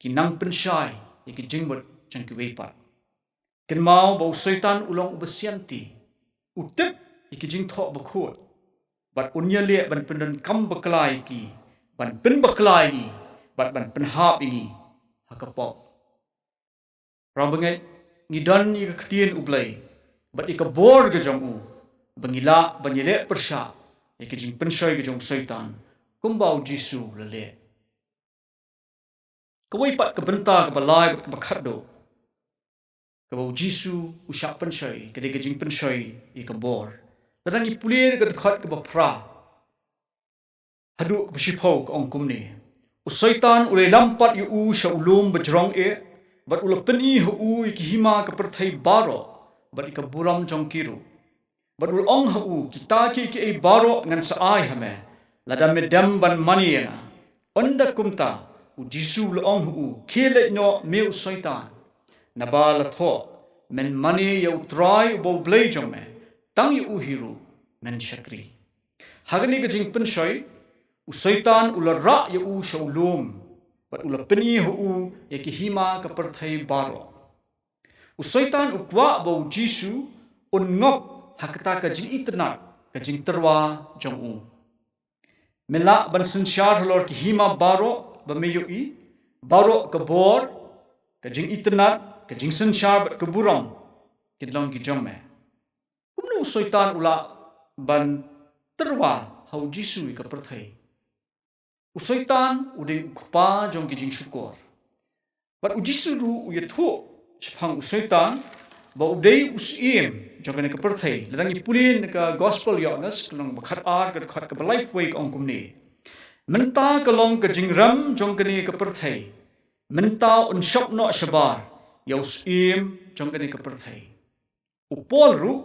ki nang pynshai ïa ki jingmut jong kiwei pat. Kynmaw ba u Soitan u long uba sianti, u tip ïa ki jingthoh bakhuid, bad un ïaleh ban pyndonkam bakla ïa ki, ban pynbakla ïa ki, bad ban pynhap ïa ki ha ka pop. Para bangeit, ngi don ïa ka ktien U Blei bad ïa ka bor ka jong u ba ngi lah ban ïaleh pyrshah ïa ka jingpynshoi ka jong u Soitan kumba u Jisu u la leh. Kawei pat ka bynta kaba lai bad kaba khatduh kaba u Jisu u shah pynshoi ka dei ka jingpynshoi ïa ka bor. Lada ngi pule ka dkhot kaba phra haduh kaba shiphew ka ong kumne: U Soitan u la ïalam pat ïa u sha u lum bajrong eh, bad u la pyni ha u ïa ki hima ka pyrthei baroh bad ïa ka burom jong ki ruh. Bad u la ong ha u, kita kiei kiei baroh ngan sa ai ha me lada me dem ban mane ïa nga. Ynda kumta u Jisu u la ong ha u, khie leit noh me u Soitan, naba la thoh, men mane ïa U Trai uba U Blei jong me, tang ïa u hi ruh men shakri. Ha kane ka jingpynshoi, u Soitan u la rah ïa u sha u lum bad u la pyni ha u ïa ki hima ka pyrthei baroh. U Soitan u kwah ba u Jisu un ngop ha kata ka jingitynnad ka jingtyrwa jong u. Me lah ban synshar halor ki hima baroh ba me ïohi, baroh ka bor, ka jingitynnad, ka jingsynshar bad ka burom kin long ki jong me. Kumno u Soitan u lah ban tyrwa ha u Jisu ïa ka pyrthei? U Soitan u dei u kpa jong ki jingshukor. Bad u Jisu ruh u ïathuh shaphang u Soitan ba u dei u syiem jong kane ka pyrthei. Lada ngi pule na ka Gospel Ïoannis ka lynnong ba khatar ka dkhot kaba laiphew ka ong kumne: Mynta ka long ka jingrem jong kane ka pyrthei. Mynta un shop noh shabar ïa u syiem jong kane ka pyrthei. U Paul ruh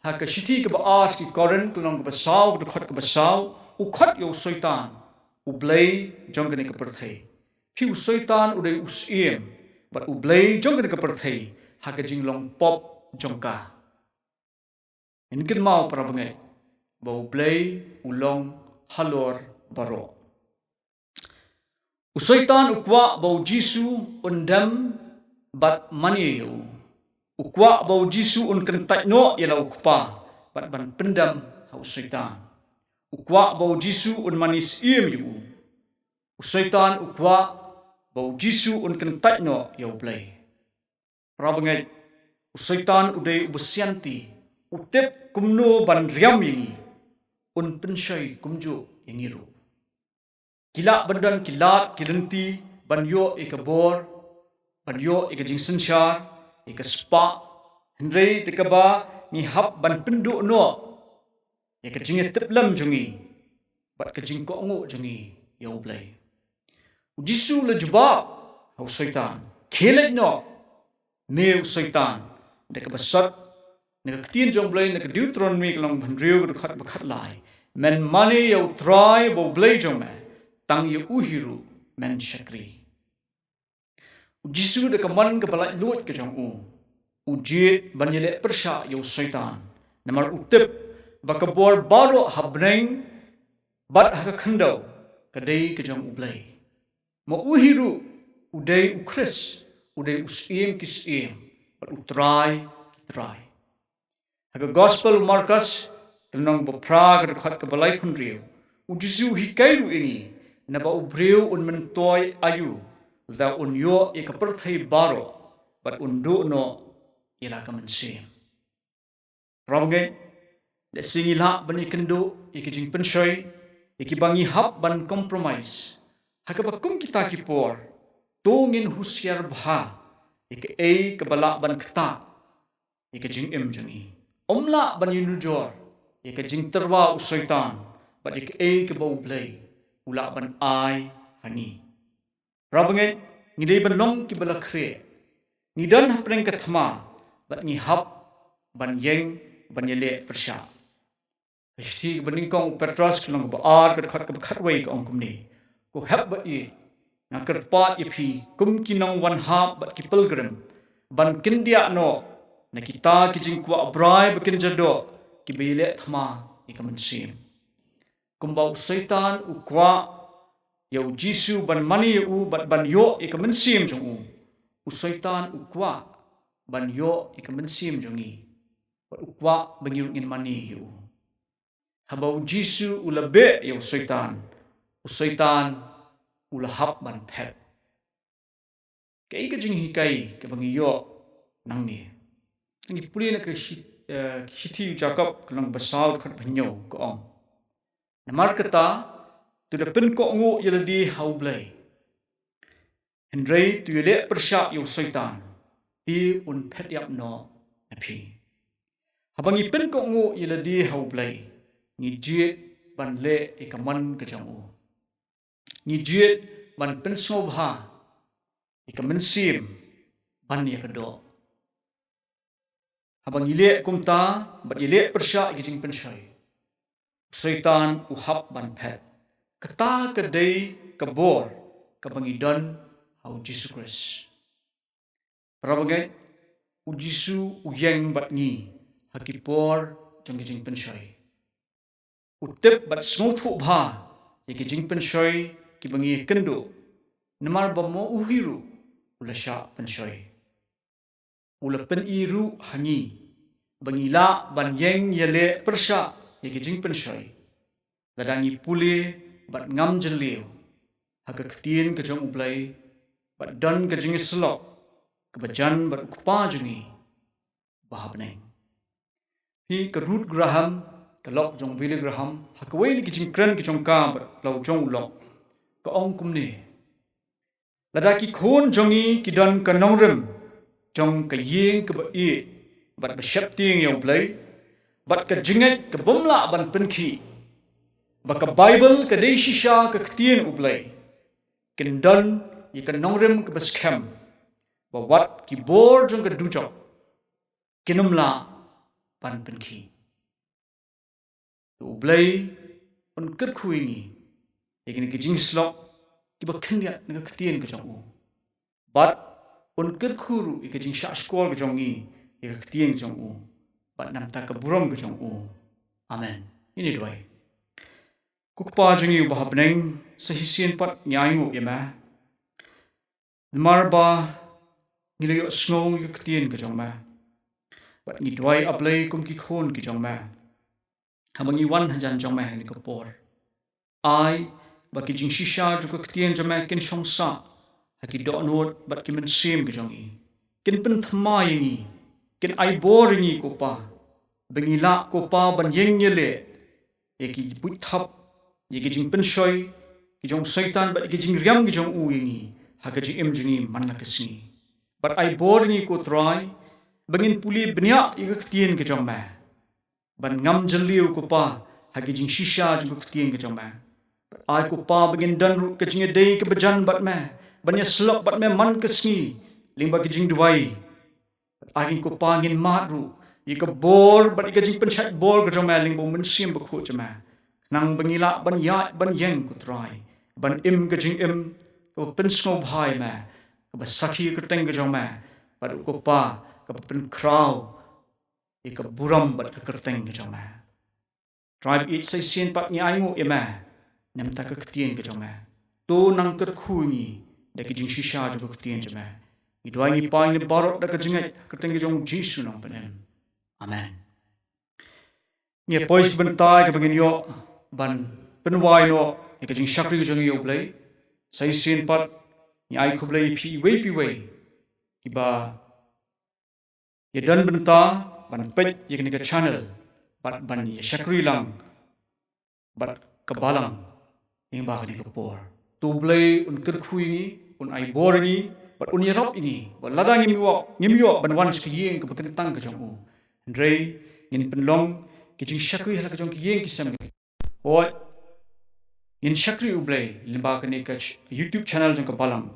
ha ka shithi kaba ar sha ki Korinth ka lynnong kaba saw ka dkhot kaba saw, u khot ïa u Soitan u blei jong kane ka pyrthei. Phi, u Soitan u dei u syiem bad u blei jong kane ka pyrthei ha ka jinglong pop jong ka. Ngin kynmaw para bangeit ba u Blei u long halor baroh. U Soitan u kwah ba u Jisu un dem bad mane ïa u. U kwah ba u Jisu un kyntait noh ïa la u Kpa bad ban pyndem ha u Soitan. U kwah ba u Jisu un mane syiem ïa u. U Soitan u kwah ba u Jisu un kyntait noh ïa u Blei. Para bangeit, u Soitan u dei uba sianti, u tip kumno ban riam ïa ngi, un pynshoi kumjuh ïa ngi ruh. Ki lah ban don ki lad ki lynti ban ïoh ïa ka bor, ban ïoh ïa ka jingsynshar, ïa ka spah, hynrei da kaba ngi hap ban pynduh noh ïa ka jingïatiplem jong ngi bad ka jingkohnguh jong ngi ïa u Blei. U Jisu u la jubab ha u Soitan, khie leit noh, me u Soitan, da kaba sot na ka ktien jong u Blei na ka Deuteronomi ka lynnong ba hynriew ka dkhot ba khatlai: Men mane ïa u Trai ba u Blei jong me, tang ïa u hi ruh men shakri. U Jisu da ka mon kaba laitluid ka jong u, u jied ban ïaleh pyrshah ïa u Soitan, namar u tip ba ka bor baroh ha bneng bad ha ka khyndew ka dei ka jong u Blei. Ma u hi ruh u dei u Khrist, u dei u Syiem ki syiem bad u Trai ki trai. Ha ka Gospel u Markos ka lynnong ba phra ka dkhot kaba laiphew hynriew, u Jisu u hikai ruh ïa ngi naba u briew un myntoi aïu, lada un ïoh ïa ka pyrthei baroh bad un duh noh ïa la ka mynsiem. Para bangeit, lehse ngi lah ban ïakynduh ïa ki jingpynshoi ïa kiba ngi hap ban compromise. Ha kaba kum kita ki por, To ngin husiar bha ïa kaei kaba lah ban ktah ïa ka jingim jong ngi. Ym lah ban ïanujor ïa ka jingtyrwa u Soitan bad ïa kaei kaba U Blei u lah ban ai ha ngi. Para bangeit, ngi dei ban long kiba la khreh. Ngi don hapdeng ka thma bad ngi hap ban ïeng ban ïaleh pyrshah. Ka shithi kaba nyngkong u Petros ka lynnong kaba ar ka dkhot kaba khatwei ka ong kumne: Ko hep ba ïeit, nga kyrpad ïa phi kum ki nongwan hap bad ki pilgrim ban kyndiah noh na kita ki jingkwah brai ba kynja doh kiba ïaleh thma ïa ka mynsiem. Kumba u Soitan u kwah ïa u Jisu ban mane ïa u bad ban ïoh ïa ka mynsiem jong u, u Soitan u kwah ban ïoh ïa ka mynsiem jong ngi. Bad u kwah ba ngi ruh ngin mane ïa u. Haba u Jisu u la beh ïa u Soitan, u Soitan u la hap ban phet. Kaei ka jinghikai kaba ngi ïoh nangne? Ngi pule na ka shi-, eh, shithi u Jakob ka lynnong ba saw dkhot ba hynñiew ka ong: Namar kata, to da pynkohnguh ïa lade ha U Blei. Hynrei to ïaleh pyrshah ïa u Soitan, te un phet ïap noh na phi. Haba ngi pynkohnguh ïa lade ha U Blei, ngi jied ban leh ïa ka mon ka jong u. Ngi jied ban pynsngewbha ïa ka mynsiem ban ïa ka doh. Haba ngi leh kumta bad ïaleh pyrshah ïa ka jingpynshoi, u Soitan u hap ban phet. Kata ka dei ka bor kaba ngi don ha u Jisu Khrist. Para bangeit, u Jisu u ïeng bad ngi ha ki por jong ka jingpynshoi. U tip bad sngewthuh bha ïa ki jingpynshoi kiba ngi ïakynduh, namar ba mo u hi ruh u la shah pynshoi. U la pyni ruh ha ngi ba ngi lah ban ïeng ïaleh pyrshah ïa ki jingpynshoi lada ngi pule bad ngam jylliew ha ka ktien ka jong U Blei bad don ka jingïasyllok kaba jan bad u Kpa jong ngi ba ha bneng. Hi ka Ruth Graham, ka lok jong Billy Graham, ha kawei na ki jingkren ki jong ka bad la u jong u lok, ka ong kumne: Lada ki khun jong ngi ki don ka nongrim jong ka ïing kaba ïeit bad ba sheptieng ïa U Blei, bad ka jingngeit ka bym lah ban pynkhih ba ka Baibl ka dei shisha ka ktien U Blei, kin don ïa ka nongrim kaba skhem ba wat ki bor jong ka dujok kin ym lah ban pynkhih. To U Blei un kyrkhu ïa ngi ïa kine ki jingïasyllok kiba khyndiat na ka ktien ka jong u. Bad un kyrkhu ruh ïa ka jingshah shkor ka jong ngi ïa ka ktien ka jong u, bad namar ka burom ka jong u. Amen. Ngin ïa duwai. Ko Kpa jong ngi uba ha bneng, sa shisien pat ngi ainguh ïa me. Namar ba ngi la ïohsngew ïa ka ktien ka jong me, bad ngi duwai, A Blei, kum ki khun ki jong me, haba ngi wan hajan jong me ha kane ka por, ai ba ki jingshisha jong ka ktien jong me kin shong sah ha ki dohnud bad ki mynsiem ki jong ngi, kin pynthymmai ïa ngi, kin ai bor ïa ngi, ko Pa, ba ngi lah, ko Pa, ban ïeng ïaleh ïa ki buit thap, ïa ki jingpynshoi ki jong u Soitan bad ïa ki jingriam ki jong u ïa ngi ha ka jingim jong ngi man la ka sngi. Bad ai bor ïa ngi, ko Trai, ba ngin pule bniah ïa ka ktien ka jong me, ban ngam jylliew, ko Pa, ha ki jingshisha jong ka ktien ka jong me. Bad ai, ko Pa, ba ngin don ruh ka jingïadei kaba jan bad me, ban ïasyllok bad me man ka sngi lyngba ki jingduwai. Bad ai, ko Pa, ngin mad ruh ïa ka bor bad ïa ka jingpynshait bor ka jong me lyngba u Mynsiem Bakhuid jong me, khnang ba ngi lah ban ïaid ban ïeng, ko Trai, ban im ka jingim kaba pynsngewbha ïa me, kaba sakhi ïa ka kyrteng ka jong me, bad, ko Pa, kaba pynkhraw ïa ka burom bad ka kyrteng ka jong me. Trai, sa shisien pat ngi ainguh ïa me namar ka ktien ka jong me. To nang kyrkhu ïa ngi da ki jingshisha jong ka ktien jong me. Ngi duwai, ngi pynpaw ïa ngi baroh da ka jingngeit ha ka kyrteng ka jong U Jisu Nongpynim. Amen. Ngi poi sha ka bynta kaba ngin ïoh ban pynwai noh ïa ka jingshakri ka jong ngi ïa U Blei. Sa shisien pat ngi ai khublei ïa phi iwei pa iwei kiba ïa don bynta ban peit ïa kane ka channel bad ban ïa shakri lang bad ka Balang lyngba kane ka por. U Blei un kyrkhu ïa ngi, un ai bor ïa ngi, bad un ïarap ïa ngi, bad lada ngim ïoh, ngim ïoh ban wan sha ka ïing kaba kyntang ka jong u, hynrei ngin pynlong ki jingshakri ha la ka jong ki ïing ki sem. Wat ngin shakri U Blei lyngba kane ka ch-, YouTube channel jong ka Balang.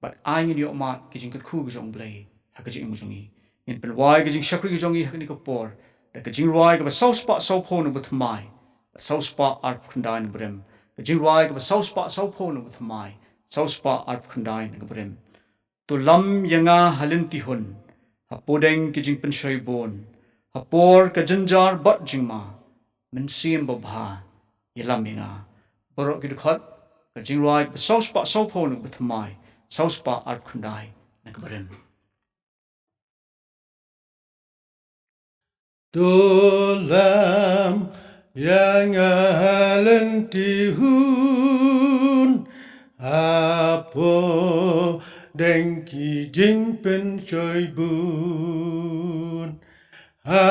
Bad ai ngin ïoh mad ki jingkyrkhu ki jong U Blei ha ka jingim jong ngi. Ngin pynwai ki jingshakri ki jong ngi ha kane ka por da ka jingrwai kaba saw spah saw phew na ka bathymmai, saw spah arphew khyndai na ka barim. Ka jingrwai kaba saw spah saw phew na ka bathymmai, saw spah arphew khyndai na ka barim. To lam ïa nga ha lynti hun, ha pdeng ki jingpynshoi bun, ha por ka jynjar bad jingma, Mynsiem Babha, ïalam ïa nga. Baroh ki dkhot, ka jingrwai ba saw spah saw phew na ka bathymmai, saw spah arphew khyndai na ka barim. To lam ïa nga ha lynti hun, ha pdeng ki jingpynshoi bun, ha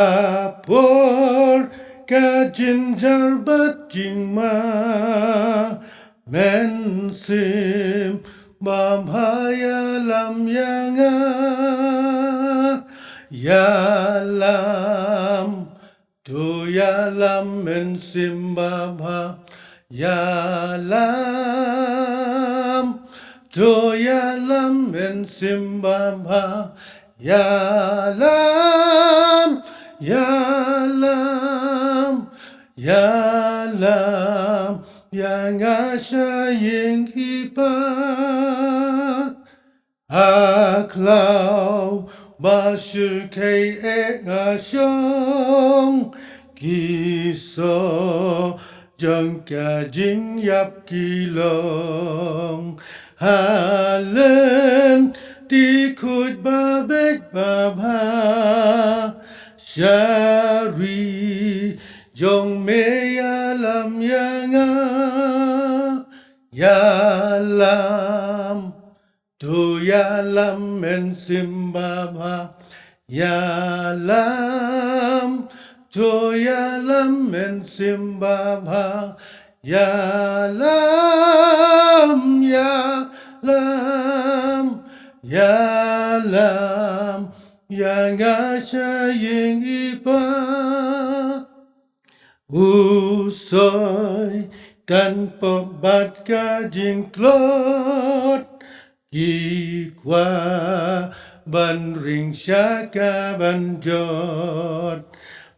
por ka jynjar bad jingma, Mynsiem Babha ïalam ïa nga, ïalam. To ïalam Mynsiem Babha, ïalam. To ïalam Mynsiem Babha, ïalam, ïalam, ïalam ïa nga sha ïing i Pa. Ha khlaw ba shyrkhei eh nga shong, ki soh jong ka jingïap ki long. Ha lynti khuid ba beit babha, sha ri jong me ïalam ïa nga, ïalam. To ïalam Mynsiem Babha, ïalam. To ïalam Mynsiem Babha, ïalam, ïalam, ïalam ïa nga sha ïing i Pa. U Soitan pop bad ka jingtlot, ki kwah ban ring sha ka ban jot,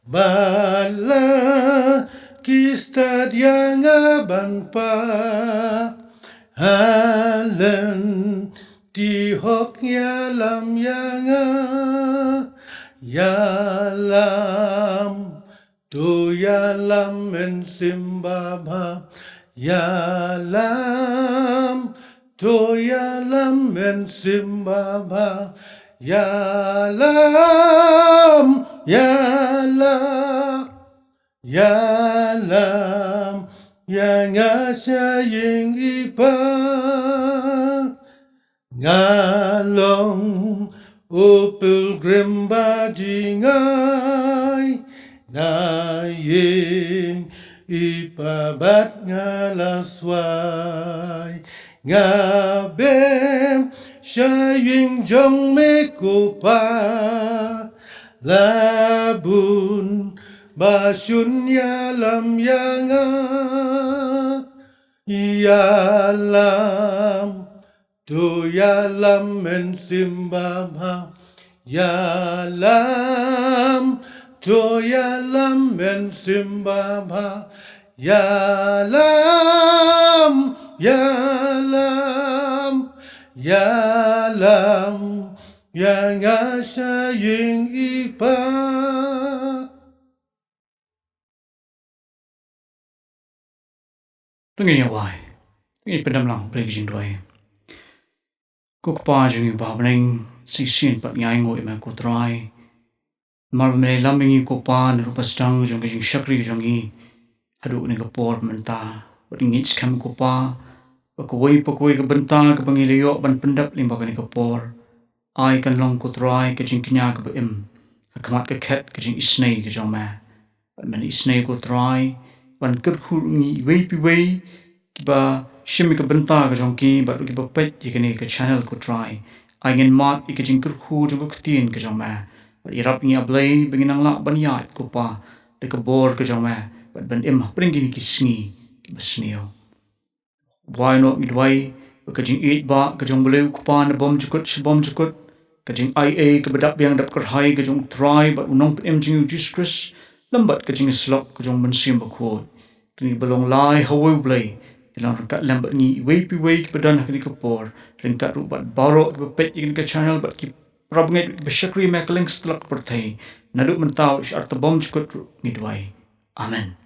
bad la ki stad ïa nga ban pah, ha lynti hok ïalam ïa nga, ïalam. To ïalam Mynsiem Babha, ïalam. To ïalam Mynsiem Babha, ïalam, ïalam, ïalam ïa nga sha ïing i Pa. Nga long u pilgrim ba jngai, na ïing i Pa bad nga la swai. Nga beh sha ïing jong me ko Pa, la bun ba shun ïalam ïa nga. Ïalam, to ïalam Mynsiem Babha, ïalam. To ïalam Mynsiem Babha, ïalam, ïalam, ïalam ïa nga sha ïing i Pa. To ngin ïa wai. To ngin pyndem lang, pyrshah ka jingduwai. Ko Kpa jong ngi ba ha bneng, shisien pat ngi ainguh ïa me ko Trai, namar ba me la ïalam ïa ngi ko Pa, na rupa sdang jong ka jingshakri jong ngi haduh kane ka por mynta. Bad ngi ngeit skhem ko Pa ba kawei pa kawei ka bynta kaba ngi la ïoh ban pyndep lyngba kane ka por, ai kan long ko Trai ka jingkñia kaba im ha khmat ka khet ka jingisynei ka jong me. Bad men isynei ko Trai ban kyrkhu ïa ngi iwei pa iwei kiba Shim ïa ka bynta ka jong ki bad ruh kiba peit ïa kane ka channel, ko Trai. Ai ngin mad ïa ka jingkyrkhu jong ka ktien ka jong me. Bad ïarap ïa ngi, A Blei, ba ngin nang lah ban ïaid, ko Pa, da ka bor ka jong me bad ban im hapdeng kine ki sngi kiba sniew. Wai noh, ngi duwai ba ka jingïeit ba ka jong U Blei U Kpa nabym jukut shabym jukut, ka jingaiei kaba dap biang dap kyrhai ka jong U Trai bad U Nongpynim jong ngi U Jisu Khrist, lem bad ka jingïasyllok ka jong U Mynsiem Bakhuid, kine ba long lai ha uwei U Blei, kin long ryngkat lem bad ngi iwei pa iwei kiba don ha kane ka por, ryngkat ruh bad baroh kiba peit ïa kane ka channel bad ki para bangeit kiba shakri ïa me ha kylleng satlak ka pyrthei, naduh mynta sha arta bym jukut ruh, ngi duwai. Amen.